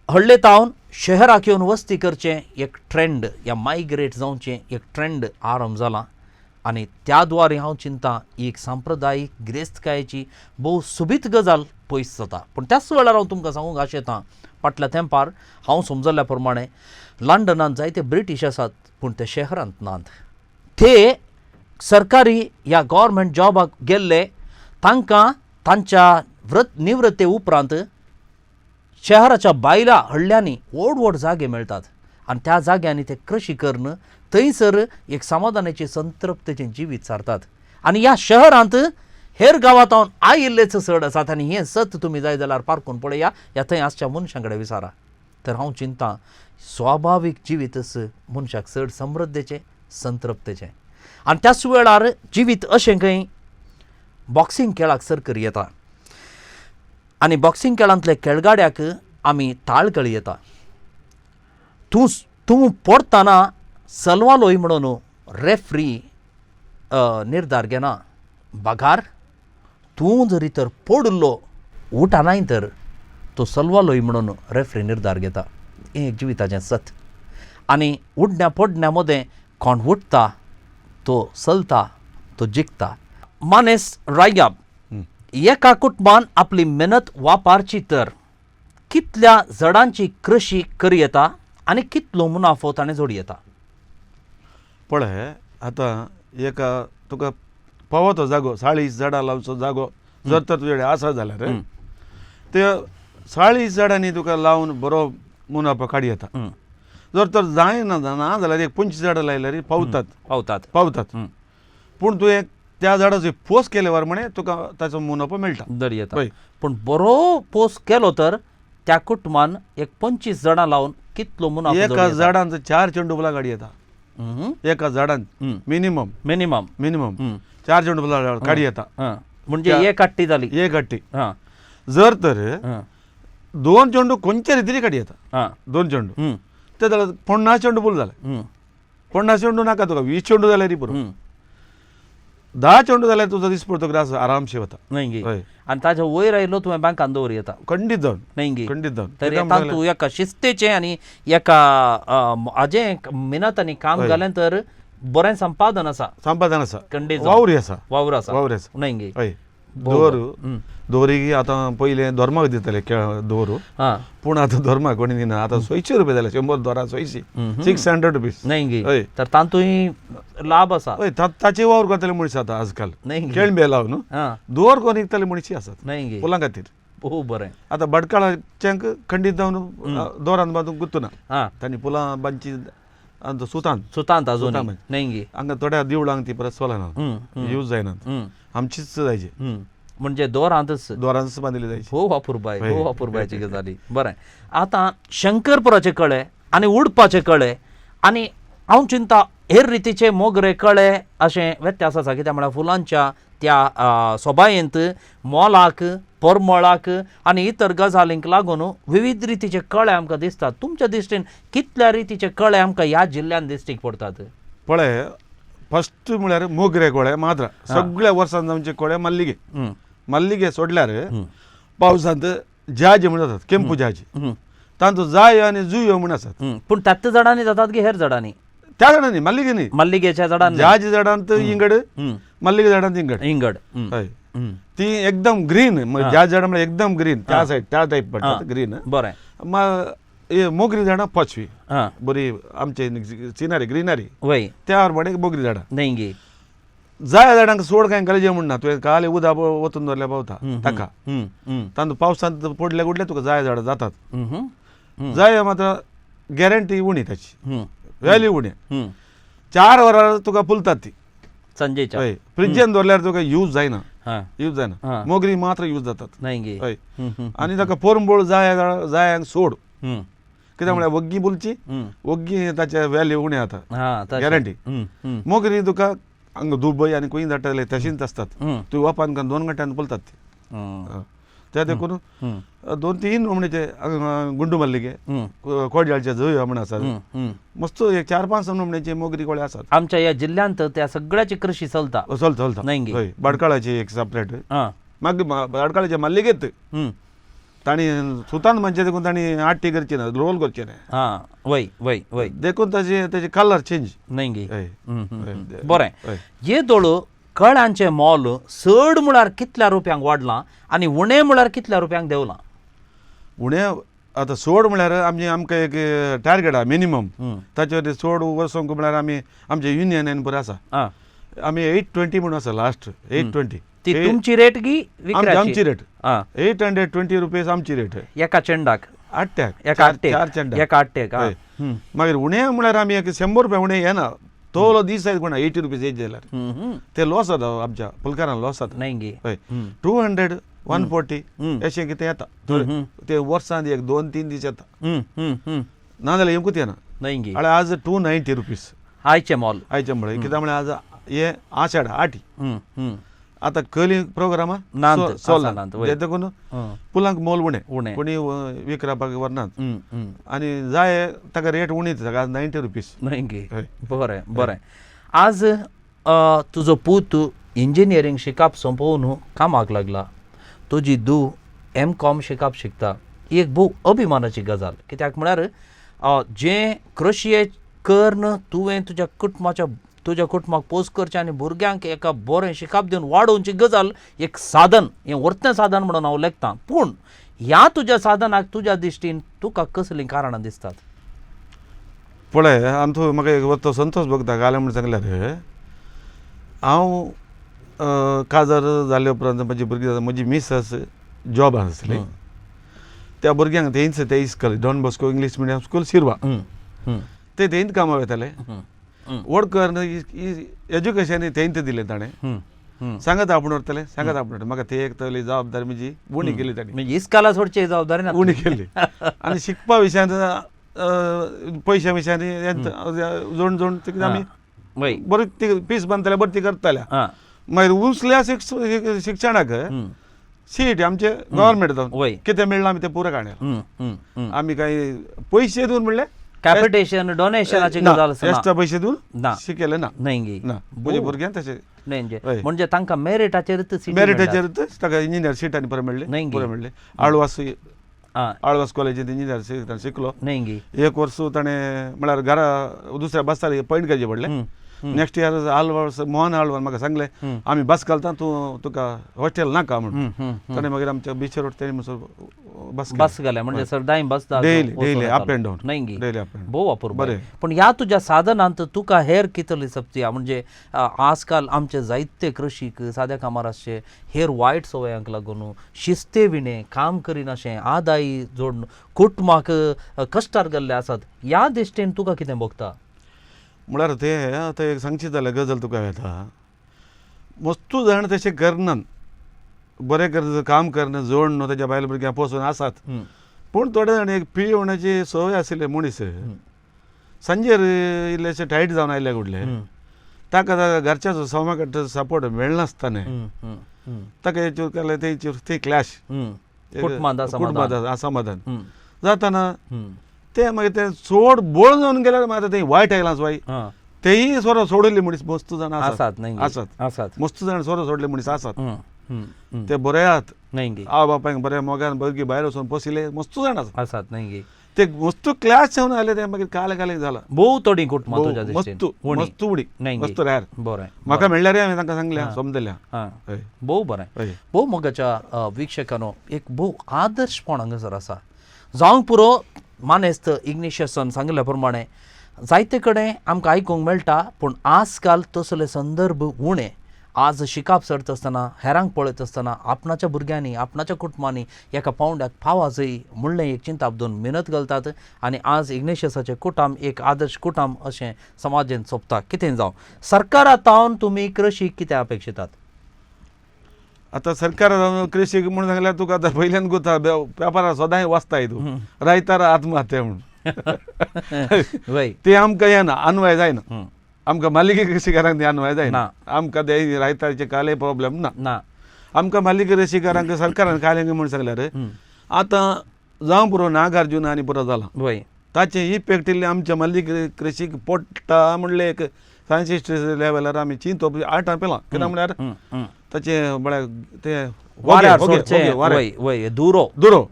हडले तावन शहराक येवन वस्ती करचें एक ट्रेंड या मायग्रेट जावचें एक ट्रेंड आरंभ जाला. आनी त्या द्वारे हांव चिंता एक सांप्रदायीक गिरेस्तकायेची भोव सोबीत गजाल पयस जाता. पूण त्याच वेळार हांव तुमकां सांगूंक आशेतां, फाटल्या तेंपार हांव समजल्ल्या प्रमाणे लंडनांत जायते ब्रिटीश आसात, पूण ते शहरांत नात. ते सरकारी या गव्हर्मेंट जॉबाक गेल्ले, तांकां तांच्या निवृत्ते उपरांत शहराच्या बायला हडल्यांनी व्हड व्हड जागे मेळटात आनी त्या जाग्यांनी ते कृशी करून थंयसर एक समाधानाचे संतृप्तेचें जिवीत सारतात. आनी ह्या शहरांत हेर गांवांत आयिल्लेच चड आसात. आनी हें सत तुमी जाय जाल्यार पारखून पळया, ह्या थंय आसच्या मनशां कडेन विचारा. तर हांव चिंता स्वाभावीक जिवीतच मनशाक चड समृद्धेचें, संतृप्तेचें. आनी त्याच वेळार जिवीत अशें खंय बॉक्सिंग खेळाक सरकरी येता आनी बॉक्सिंग खेळांतले खेळगाड्याक आमी ताळकळी येता. तूं तूं पडटना सलवालोय म्हणून रेफ्री निर्धार घेना, बगार तूं जरी तर पडिल्लो उठनाय तर तो सलवालोय म्हणून रेफ्री निर्धार घेता. हें एक जिविताचें सत. आनी उडण्या पडण्या मदें कोण उठता तो चलता, तो जिखता. मानेस रायगाब, एका कुटुंबान आपली मेहनत वापरची तर कितल्या जडांची कृशी करी येता आनी कितलो मुनाफो ताणें जोडी येता? पळय आतां एका तुका पावो तो जागो 40 झाडां लावचो जागो जर तर तुजे कडेन आसा जाल्यार ते 40 झाडांनी तुका लावन बरो मुनाफो काडी येता. जर तर जायना ना जाल्यार एक 25 झाडां लायल्यार पावतात पावतात पावतात. पूण तुवें त्या झाडाचो पोस केले वर म्हणे तुका ताचो मुनाफो मेळटा दर येता. पूण बरो पोस केलो तर त्या कुटुंबान एक 25 झाडां लावन कितलो मुनाफो? एका झाडांचो 4 चेंडू फुलां गाडी येता. एका झाडान मिनिमम मिनिमम मिनिमम 4 चेंडू फुलां गाडी येता. म्हणजे एक आट्टी जाली. एक आट्टी. जर तर 2 चेंडू खंयच्या रितीन गाडी येता, 2 चेंडू ते जाल्यार 50 चेंडू फूल जाले. 50 चेंडू नाका तुका, 20 चेंडू जाल्यार पुरो. 10 चेंडू जाल्यार तुजो दिसपडतो ग्रास आरामशे वता. न्हय गे? आनी ताच्या वयर आयलो तुवें बँकान दवर येता. खंडीत जावन. न्हय गे? खंडीत जावन. तर तातूंत एका शिस्तेचें आनी एका हाजें मेहनत आनी काम घालें तर बरें संपादन आसा. संपादन आसा. खंडीत वावर आसा. वावर आसा. वावर आसा. न्हय गे? हय. दोर दोरी आतां पयलें धर्माक दिताले दोर, पूण आतां धर्माक कोणी दिना. आतां 100 रुपया जाले 100 दोरा 100, 600 रुपीज. न्हय गे? तर तातूंय लाभ आसा. हय, ताचे वावर करतले मनीस आतां आजकाल. केळंबे लावन दोर कोण विकतले मनीस आसात न्हय गे? फुलां खातीर. हो बरें. आतां भटकाळाच्यांक खंडीत जावन दोरान बांदूंक गुत्तुना, तांणी फुलां बांदची सुतान सुतांत अजून. न्हय गे? हांगा थोड्या देवळांक ती परत चलना, यूज जायना, आमचीच जायची. म्हणजे दोरांतच दोरांतच बांदिल्ली जायची. हो वापुरबाय, हो वापुरबायची गजाली. बरें, आतां शंकरपुराचे कळे आनी उडपाचे कळे आनी हांव चिंता हेर रितीचे मोगरे कळे अशें व्यत्यास आसा. कित्याक म्हळ्यार फुलांच्या त्या सोबायेंत मोलाक, परमळाक आनी इतर गजालींक लागून विविध रितीचे कळे आमकां दिसतात. तुमच्या दृश्टीन कितल्या रितीचे कळे आमकां ह्या जिल्ल्यांत दिश्टीक पडटात? पळय, फस्ट म्हळ्यार मोगरे कळे मात्र सगळ्या वर्सान जावचे कळे मल्लिगे. मल्लिगे सोडल्यार पावसांत जाजी म्हण जातात, केंपू जाजी, तांचो जायो आनी जुयो म्हण आसात. पूण त्याच झाडांनी जातात की हेर झाडांनी? त्या झाडांनी, मल्लिगे न्ही, मल्लिगेच्या झाडांनी. जाजी झाडांत इंगड, मल्लिगे झाडांत इंगड. इंगड. हय, ती एकदम ग्रीन. जाजी झाडां म्हळ्यार एकदम ग्रीन, त्या सायड त्या टायप पडटा ग्रीन. बरें. मोगरी झाडां पाचवी बरी, आमचे सिनरी ग्रीनरी वय त्या प्रमाणे मोगरी झाडां. न्हय गे? जाय झाडांक सोड कांय गरजे म्हण ना, तुवें काल उदक वतून दवरल्या पावता ताका. तांतूत पावसांत पडले कुडले तुका जाय झाडां जातात. जाय मात्र गॅरंटी उणी, ताची व्हॅल्यू उणी. 4 वरां तुका फुलतात ती संजेच्या. हय, फ्रिजान दवरल्यार तुका यूज जायना, यूज जायना. मोगरी मात्र यूज जातात. हय, आनी ताका पोरंबोळ जाय जायांक सोड, कित्याक म्हळ्यार वग्गी फुलची, वग्गी ताचे व्हॅल्यू उणें जाता, गॅरंटी. मोगरी तुका हांगा दुबय आनी खंय धाडटले तशींच आसतात, तूं वापान 2 घंट्यान फुलतात ती. त्या देखून 2-3 नमण्याचे गुंडू मल्लिगे, कोडयाळचे जुयो म्हण आसात, मस्त एक 4-5 नमण्याचे मोगरी कोळे आसात आमच्या ह्या जिल्ल्यांत. त्या सगळ्याची कृषी चलता. चलता चलता. हय, भाटकाळाची एक सेपरेट, मागीर भाटकाळाचे मल्लिगेत तांणी सुतान म्हणजे देखून तांणी आट्टी करची ना, रोल करचे ना. वय वय वय, देखून ताचे ताचे कलर चेंज. न्हय गे? बरें, हे दोळ कळ्यांचें मोल चड म्हळ्यार कितल्या रुपयांक वाडलां आनी उणें म्हळ्यार कितल्या रुपयांक देंवलां? उणें आतां चड म्हळ्यार आमचे आमकां एक टार्गेट आहा मिनिमम, ताचेर चड वचोंक म्हळ्यार आमी आमचे युनियन बरें आसा, आमी 820 म्हणून आसा लास्ट, 820. ती तुमची रेट गी आमची रेट 820 रुपीज आमची रेट एका चेंडाक, आट्याक, एका आट्टेक, 4 चेंडाक, एका आट्टेक. मागीर उणें म्हळ्यार आमी एक 100 रुपया उणें येना, तो दीस जायत कोणा 80 रुपीज येत जाल्यार ते लॉस जाता आमच्या फुलकारांक लॉस जाता. न्हय गे? हय, 200, 140 अशें कितें येता ते वर्सान एक 2-3 दीस येता, ना जाल्यार येवंकूच येना. न्हय गे? आनी आज 290 रुपीज आयचें मोल. आयचें म्हळ्यार कित्याक म्हळ्यार आज हे आषाढ आठी, आतां कली प्रोग्रामा नात. देखून फुलांक मोल उणें, कोणी विकरापाक व्हरनात आनी जाय ताका रेट उणी दिता, 90 रुपीज. न्हय गे? बरें बरें. आज तुजो पूत इंजिनियरींग शिकप सोंपोवन कामाक लागला, तुजी धूव एम.कॉम शिकप शिकता, ही एक भोव अभिमानाची गजाल. कित्याक म्हळ्यार जें कृशी करून तुवें तुज्या कुटुंबाच्या तुज्या कुटुंबाक पोस करचें आनी भुरग्यांक एका बरें शिकप दिवन वाडोवची गजाल एक साधन, हें वर्तें साधन म्हणून हांव लेखतां. पूण ह्या तुज्या साधनाक तुज्या दृश्टीन तुका कसलीं कारणां दिसतात? पळय आमचो म्हाका एक तो संतोष भोगता. घालें म्हूण सांगल्यार हांव काजार जाले उपरांत म्हजी भुरगीं, म्हजी मिसेस जॉब आसली, त्या भुरग्यांक तेंच ते इस्कॉल Don Bosco English medium school Shirva ते तेंच कामां वयताले. व्हड करून एज्युकेशन तेंच दिलें ताणें. सांगत आपूण व्हरतलें, सांगत आपूण. म्हाका ते एक तसली जबाबदारी म्हजी उणी केली ताणें, इस्काला सोडची जबाबदारी उणी केली. आनी शिकपा विशयांत पयशा विशयांनी जोड जोड आमी बरी ती पीस बांदतले, बरी ती करतले. मागीर उंचल्या शिक्षणाक सीट आमचे गव्हर्मेंट जावन कितें मेळ्ळां आमी तें पुरो काडलें. आमी कांय पयशे दिवन म्हणल्यार कॅपिटेशन डोनेशनाची गजाल एक्स्ट्रा पयशे दिवन शिकयलें ना, ना म्हज्या भुरग्यांक तशें न्हय. म्हणजे तांकां मेरिटाचेरच मेरिटाचेरच ताका इंजिनियर सीट आनी बरें मेळ्ळें, बरें मेळ्ळें. आळवास आळवास कॉलेजींत इंजिनियर शिकलो. एक वर्स ताणें म्हळ्यार घरा दुसऱ्या बसार पॉयंट करचें पडलें. नेक्स्ट इयर आलवास मोहन आळवान म्हाका सांगलें आमी बस घालता, तूं तुका हॉस्टेल नाका म्हणून. ताणें मागीर आमच्या बीच रोड तेणें बस बस घालें. म्हणजे sir bus daily daily up and down न्हय डेली अप एंड. भोव वापर बरें. पूण ह्या तुज्या साधनांत तुका हेर कितली सप्ती? म्हणजे आजकाल आमचे जायते कृशीक साद्या कामार आसचे हेर वायट सवयांक लागून शिस्ते विणे काम करिनाशें आदाय जोडून कुटुंबाक कश्टार गेल्ले आसात, ह्या दृश्टीन तुका कितें भोगता? म्हळ्यार तें आतां एक सांगची जाल्यार गजाल तुका येता, मस्तू जाण तशें करनात, बरें कर काम करना जोड न्हू ताच्या बायल भुरग्यां पोसून आसात. पूण थोडे जाण एक पिवणाची संवय आशिल्ले मनीस सांजेर इल्लेशे टायट जावन आयले घडले, ताका घरच्या सोमा सपोर्ट मेळनासतना ताका हेचेर केलें तेचेर ते क्लॅश, कुटुंबांत असमाधान जाताना ते मागीर ते चड बोळ जावन गेल्यार मागीर ते वायट आयलां वाय तेय सोरो सोडले मनीस मस्त जाण आसात, आसात आसात मस्त जाण सोरो सोडले मनीस आसात. ते बरे आहात आवय बापायक बऱ्या मोगान भुरगीं भायर वचून पोशिल्ले मस्त जाण आसात. न्हय ते मस्त क्लास जावन आयले ते मागीर काले काले जाला भोव थोडी कुटुंबां मस्त मस्त उडी मस्त रेर. बरें म्हाका मेळ्ळ्यार हांवें तांकां सांगलें समजल्या. भोव बरें. भोव मोगाच्या वीक्षकांनो एक भोव आदर्शपण हांगासर आसा जावंक पुरो. मानेस्त इग्नेशियसान सांगिल्ल्या प्रमाणे जायते कडेन आमकां आयकूंक मेळटा, पूण आजकाल तसले संदर्भ उणे. आज शिकप चडत आसतना हेरांक पळयत आसतना आपणाच्या भुरग्यांनी आपणाच्या कुटुंबांनी एका पावंड्याक पावा जाय म्हणलें एक चिंताप दोन मेहनत घालतात आनी आज इग्नेशियसाचें कुटुंब एक आदर्श कुटुंब अशें समाजेन सोंपता. कितें जावं सरकारा तावन तुमी कृशी कितें अपेक्षितात? आतां सरकार कृशी म्हूण सांगल्यार तुका आतां पयल्यान गुता पेपरार सदांय वाचताय तूं रायतार आत्महत्या म्हूण ते आमकां येना, अन्वय जायना. आमकां मालिके कृशीकारांक ते अन्वय जायना, आमकां ते रायताचे काले प्रॉब्लेम ना. आमकां मालिके कृशीकारांक सरकारान काले म्हूण सांगल्यार आतां जावं पुरो नागार्जुन आनी पुरो जाला ताचें इफेक्ट इल्लें आमच्या मालिके कृशीक पोडटा म्हणलें एक सायन्टिस्ट लेवलार आमी चिंतप आर्टां पेलां. कित्याक म्हळ्यार ताचें म्हळ्यार ते दुरो दुरो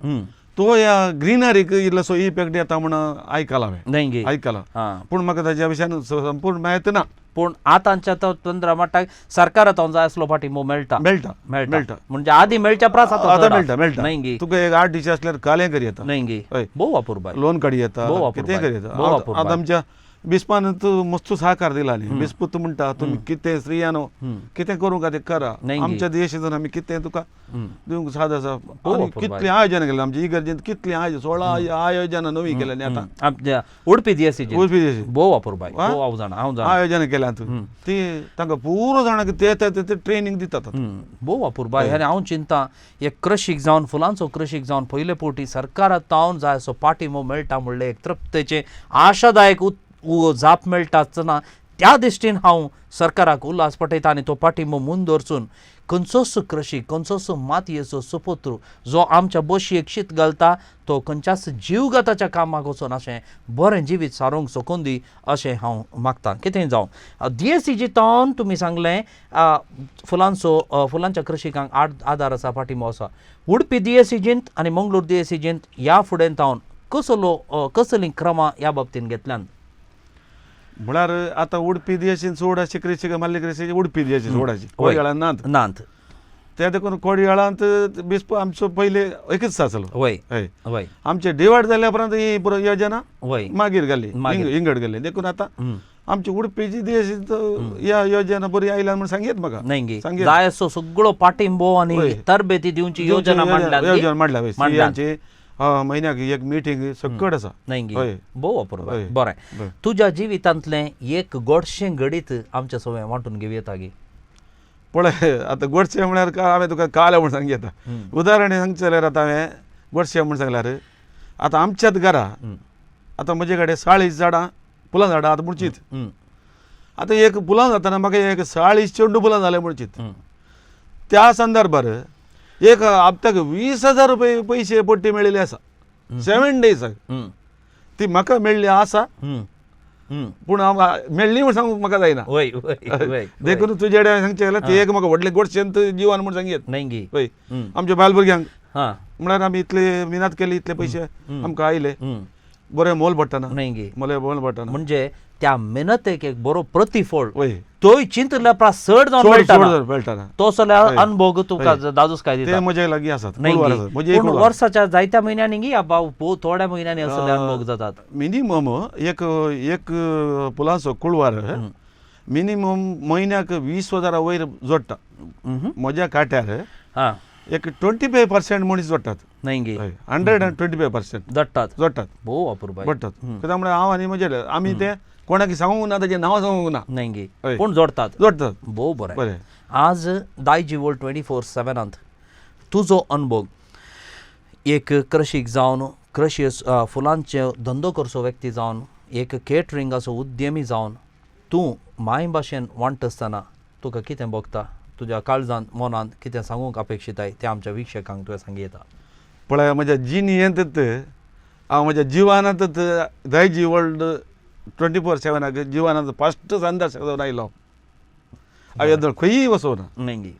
तो ह्या ग्रिनरीक इल्लोसो इफेक्ट येता म्हूण आयकलां हांवें, आयकलां, पूण म्हाका ताच्या विशयान संपूर्ण म्हायती ना. पूण आतांच्या तंत्रा मट्टाक सरकारा जाय आसलो पाठिंबो मेळटा मेळटा मेळटा म्हणजे आदी मेळच्या प्रास आतां मेळटा मेळटा. तुका एक 8 दीस आसल्यार कालें करी येता न्हय गे, भोव वापर लोन काडी येता, कितें करी येता. आतां आमच्या बिस्पान तूं मस्त सहकार दिला न्ही, बिस्पूत म्हणटा तुमी कितें स्त्रियानो कितें करूंक ते करा, आमच्या देशांत आमी कितें तुका दिवंक साद आसा. कितलीं आयोजनां केलें आमच्या इगर्जेंत, कितलीं आयोजन 16 आयोजनां नवीं केल्यां न्ही आतां उडपी दियसी उडपी दियसी भोव वापर हांव जाणा हांव जाणा आयोजनां केल्यां ती तांकां पुरो जाणां ते ट्रेनींग दितात. भोव अपुरबाय. आनी हांव चिंता एक कृशीक जावन फुलांचो कृशीक जावन पयले फावटी सरकारा तावन जाय असो पाठिंबो मेळटा म्हणलें एक तृप्तेचें आशादायक जाप मेळटा आसतना त्या दृश्टीन हांव सरकाराक उल्हास पठयता आनी तो पाठिंबो मुंदोरसून खंयचोच कृशी, खंयचोच मातयेचो सुपुत्र जो आमच्या बशयेक शीत घालता तो खंयच्याच जीवघाताच्या कामाक वचून अशें बरें जिवीत सारूंक शकून दी अशें हांव मागतां. कितेंय जावं, DSCG तावन तुमी सांगलें फुलांचो फुलांच्या कृशिकांक आदार आसा, पाठिंबो आसा. उडपी DSCGंत आनी मंगळूर DSCGंत ह्या फुडें तावन कसलो कसलीं क्रमां ह्या बाबतीन घेतल्यान? म्हळ्यार आतां उडपी दियेशीन चड अशी कृशी माल्ली कृशी उडपी दियेशी चड अशी कोडयाळान नात नात ते देखून कोडयाळांत बिस्प आमचो पयले एकच आसलो. वय वय आमचे डिवायड जाल्या उपरांत ही योजना वय मागीर गेली, इंगड गेली. देखून आतां आमची उडपीची देश ह्या योजना बरी आयल्या म्हूण सांगयत म्हाका. न्हय गे, जाय असो सगळो पाठिंबो आनी तरबेती दिवची योजना मांडल्या, योजना मांडल्या. म्हयन्याक एक मिटींग सकट आसा. न्हय गे, भोव अपूर्व. बरें, तुज्या जिवितांतलें एक गोडशें घडीत आमच्या सगळें वांटून घेवं येता गे? पळय आतां गोडशें म्हळ्यार हांवें तुका काल म्हूण सांग येता. उदाहरण सांगचें जाल्यार आतां हांवें गोडशें म्हूण सांगल्यार आतां आमच्याच घरा आतां म्हजे कडेन 40 झाडां फुलां झाडां आतां म्हणचीत. आतां एक फुलां जातना म्हाका एक 40 चेंडू फुलां जालें म्हणचीत. त्या संदर्भार एक हप्त्याक 20,000 रुपये पयशे पट्टी मेळिल्ली आसा 7 डेजाक. ती म्हाका मेळ्ळी आसा, पूण हांव मेळ्ळी म्हूण सांगूंक म्हाका जायना. देखून तुजे कडेन सांगचें जाल्यार ती एक म्हाका व्हडलें गोडशेंत जिवन म्हूण सांगयत. हय, आमच्या बायल भुरग्यांक म्हळ्यार आमी इतले मिनात केली, इतले पयशे आमकां आयले, बरें मोल पडटना, मोल मोल पडटना. म्हणजे त्या मेहनतेक एक बरो प्रतिफळ तोय चिंतल्या प्रास चड जावन मेळटा, तो सगळ्या अनुभव तुका दादूस काय दिता. ते म्हजे लागीं आसात. पूण वर्साच्या जायत्या म्हयन्यांनी गी भाव थोड्या म्हयन्यांनी असले अनुभव जातात. मिनिमम एक एक फुलांचो कुळवार मिनिमम म्हयन्याक 20,000 वयर जोडटा. म्हज्या काट्यार एक 25% मनीस जोडटात. न्हय गे, 125% जोडटात, जोडटात. भोव अपूर्व जोडटात. कित्याक म्हळ्यार हांव आनी म्हजे आमी ते कोणाक सांगूंक ना, ताचें नांव सांगूंक ना. न्हय गे, पूण जोडटात, जोडटात. भोव बरें. बरें, आज दायजी वर्ल्ड 24/7 तुजो अनुभव एक कृशीक जावन, कृशी फुलांचे धंदो करचो व्यक्ती जावन, एक केटरिंगाचो उद्यमी जावन तूं माय भाशेन वांट्टा आसतना तुका कितें भोगता, तुज्या काळजांत मनांत कितें सांगूंक अपेक्षीत आहे तें आमच्या वीक्षकांक तुवें सांगी येता? पळय म्हज्या जिणेंत हांव म्हज्या जिवनांत दायजी वर्ल्ड 24/7 जिवनांत फस्ट संदर्श जावन आयलो. हांव येदोळ खंयी वचूं ना. न्हय,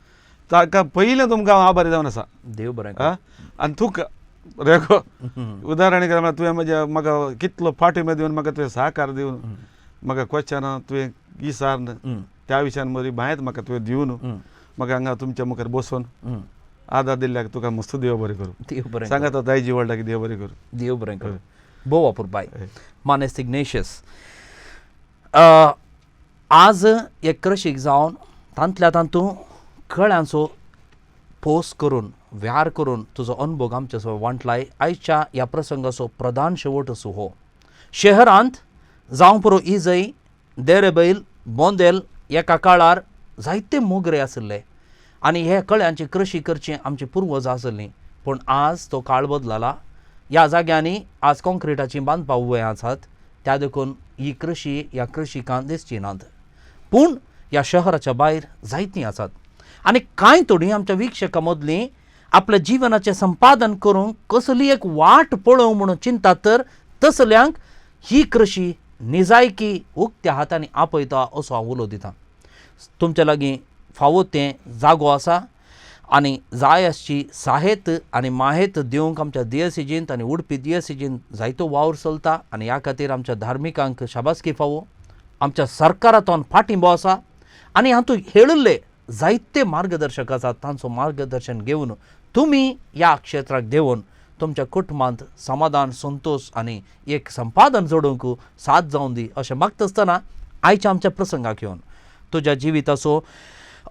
ताका पयलें तुमकां हांव आभारी जावन आसा. देव बरें. आनी तुका रेगो उदाहरण म्हळ्यार तुवें म्हज्या म्हाका कितलो फाटी दिवन म्हाका तुवें सहकार दिवन म्हाका क्वेश्चनां तुवें विचारून त्या विशयान म्हजी म्हायत म्हाका तुवें दिवन म्हाका हांगा तुमच्या मुखार बसून आदार दिल्ल्याक तुका मस्त देव बरें करूं. देव बरें सांगात दायजी वर्ल्डाक देव बरें करूं. देव बरें करूं. भोव अपुरबाय. मानेस्त इग्नेशियस, आज एक कृशीक जावन तांतल्या तातूंत कळ्यांचो पोस करून व्यार करून तुजो अनुभव आमच्या सो वांटलाय. आयच्या ह्या प्रसंगाचो प्रधान शेवट असो हो शहरांत जावं पुरो इजय, देरेबैल, बोंदेल एका काळार जायते मोगरे आशिल्ले आनी हे कळ्यांची कृशी करची आमची पुर्वज आशिल्लीं. पूण आज तो काळ बदलला. ह्या जाग्यांनी आज कॉन्क्रिटाचीं बांदपां उबे आसात, त्या देखून ही कृशी ह्या कृशिकांत दिसची नात. पूण ह्या शहराच्या भायर जायतीं आसात आनी कांय थोडीं आमच्या वीक्षकां मदलीं आपल्या जिवनाचें संपादन करूंक कसली एक वाट पळोवंक म्हणून चिंतात, तर तसल्यांक ही कृशी निजायकी उक्त्या हातांनी आपयता असो हांव उलो दितां. तुमच्या लागीं फावो तें जागो आसा आनी जाय आसची साहेत आनी माहेत दिवंक आमच्या दियसीजींत आनी उडपी दियसीजींत जायतो वावर चलता आनी ह्या खातीर आमच्या धार्मिकांक शाबासकी फावो. आमच्या सरकारातून फाटिंबो आसा आनी हातूंत हेळिल्ले जायते मार्गदर्शक आसात, तांचो मार्गदर्शन घेवन तुमी ह्या क्षेत्राक देंवून तुमच्या कुटुंबांत समाधान, संतोश आनी एक संपादन जोडूंक साथ जावन दी अशें मागता आसतना आयच्या आमच्या प्रसंगाक येवन तुज्या जिविताचो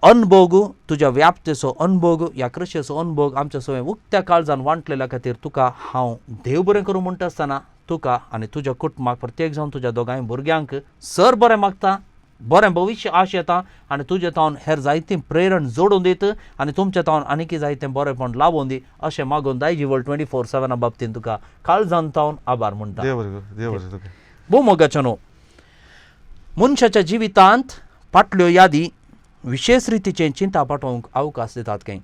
अनभोग, तुज्या व्याप्तेचो अनभोग, ह्या कृशेचो अनभोग आमच्या सगळें उक्त्या काळजान वांटलेल्या खातीर तुका हांव देव बरें करूं म्हणटा आसतना तुका आनी तुज्या कुटुंबाक, प्रत्येक जावन तुज्या दोगांय भुरग्यांक सर बरें मागता, बरें भविश्य आश येता आनी तुजे तावन हेर जायतीं प्रेरण जोडून दीत आनी तुमच्या तावन आनीकय जायतें बरेंपण लावून दी अशें मागून दायजी वर्ल्ड 24/7 बाबतीन तुका काळजान तावन आभार म्हणटा. देव बरें करूं, देव बरें करूं. भोव मोगाचो न्हू मनशाच्या जिवितांत फाटल्यो यादी विशेश रितीचें चिंता पाठोवंक अवकाश दितात खंय.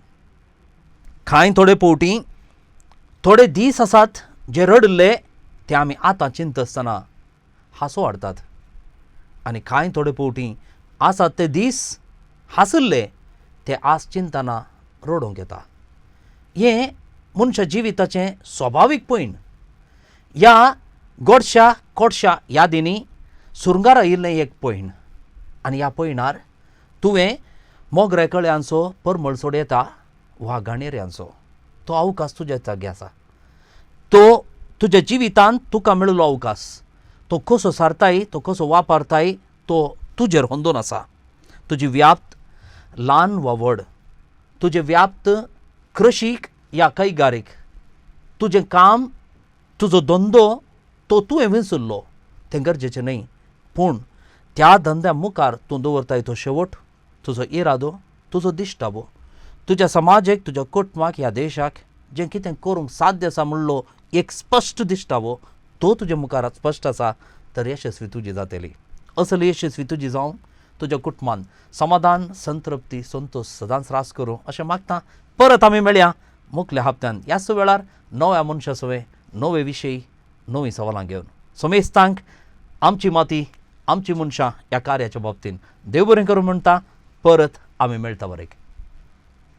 कांय थोडे पवटी थोडे दीस आसात जे रडिल्ले ते आमी आतां चिंततना हांसो हाडटात आनी कांय थोडे पवटी आसात ते दीस हांसले ते आज चिंतना रडोवंक येता. हें मनशा जिविताचें स्वभावीक पयण. ह्या गोडश्या कोडश्या यादींनी सुरंगार आयिल्लें एक पयण आनी ह्या पयणार तुवें मोगऱ्या कळयांचो परमळ सोडयता वा घाणेऱ्यांचो तो अवकाश तुज्या जागे आसा. तो तुज्या जिवितांत तुका मेळिल्लो अवकाश तो कसो सारताय, तो कसो वापरताय तो तुजेर होंदून आसा. तुजी व्याप्त ल्हान वा व्हड, तुजें व्याप्त कृशीक या कैगारीक, तुजें काम तुजो धंदो तो तुवें विसरलो तें गरजेचें न्हय, पूण त्या धंद्या मुखार तूं दवरताय तो शेवट, तुजो इरादो, तुजो दिश्टावो तुज्या समाजेक, तुज्या कुटुंबाक, ह्या देशाक जें कितें करूंक साध्य आसा म्हणलो एक स्पश्ट दिश्टावो तो तुज्या मुखार स्पश्ट आसा तर यशस्वी तुजी जातली. असली यशस्वी तुजी जावन तुज्या कुटुंबान समाधान, संतृप्ती, संतोश सदांच रास करूं अशें मागता. परत आमी मेळया मुखल्या हप्त्यान ह्याच वेळार नव्या मनशा सवें नवे विशय, नवीं सवालां घेवन. समेस्तांक आमची माती आमची मनशां ह्या कार्याच्या बाबतीन देव बरें करूं म्हणटा. परत आमी मेळटा बरें.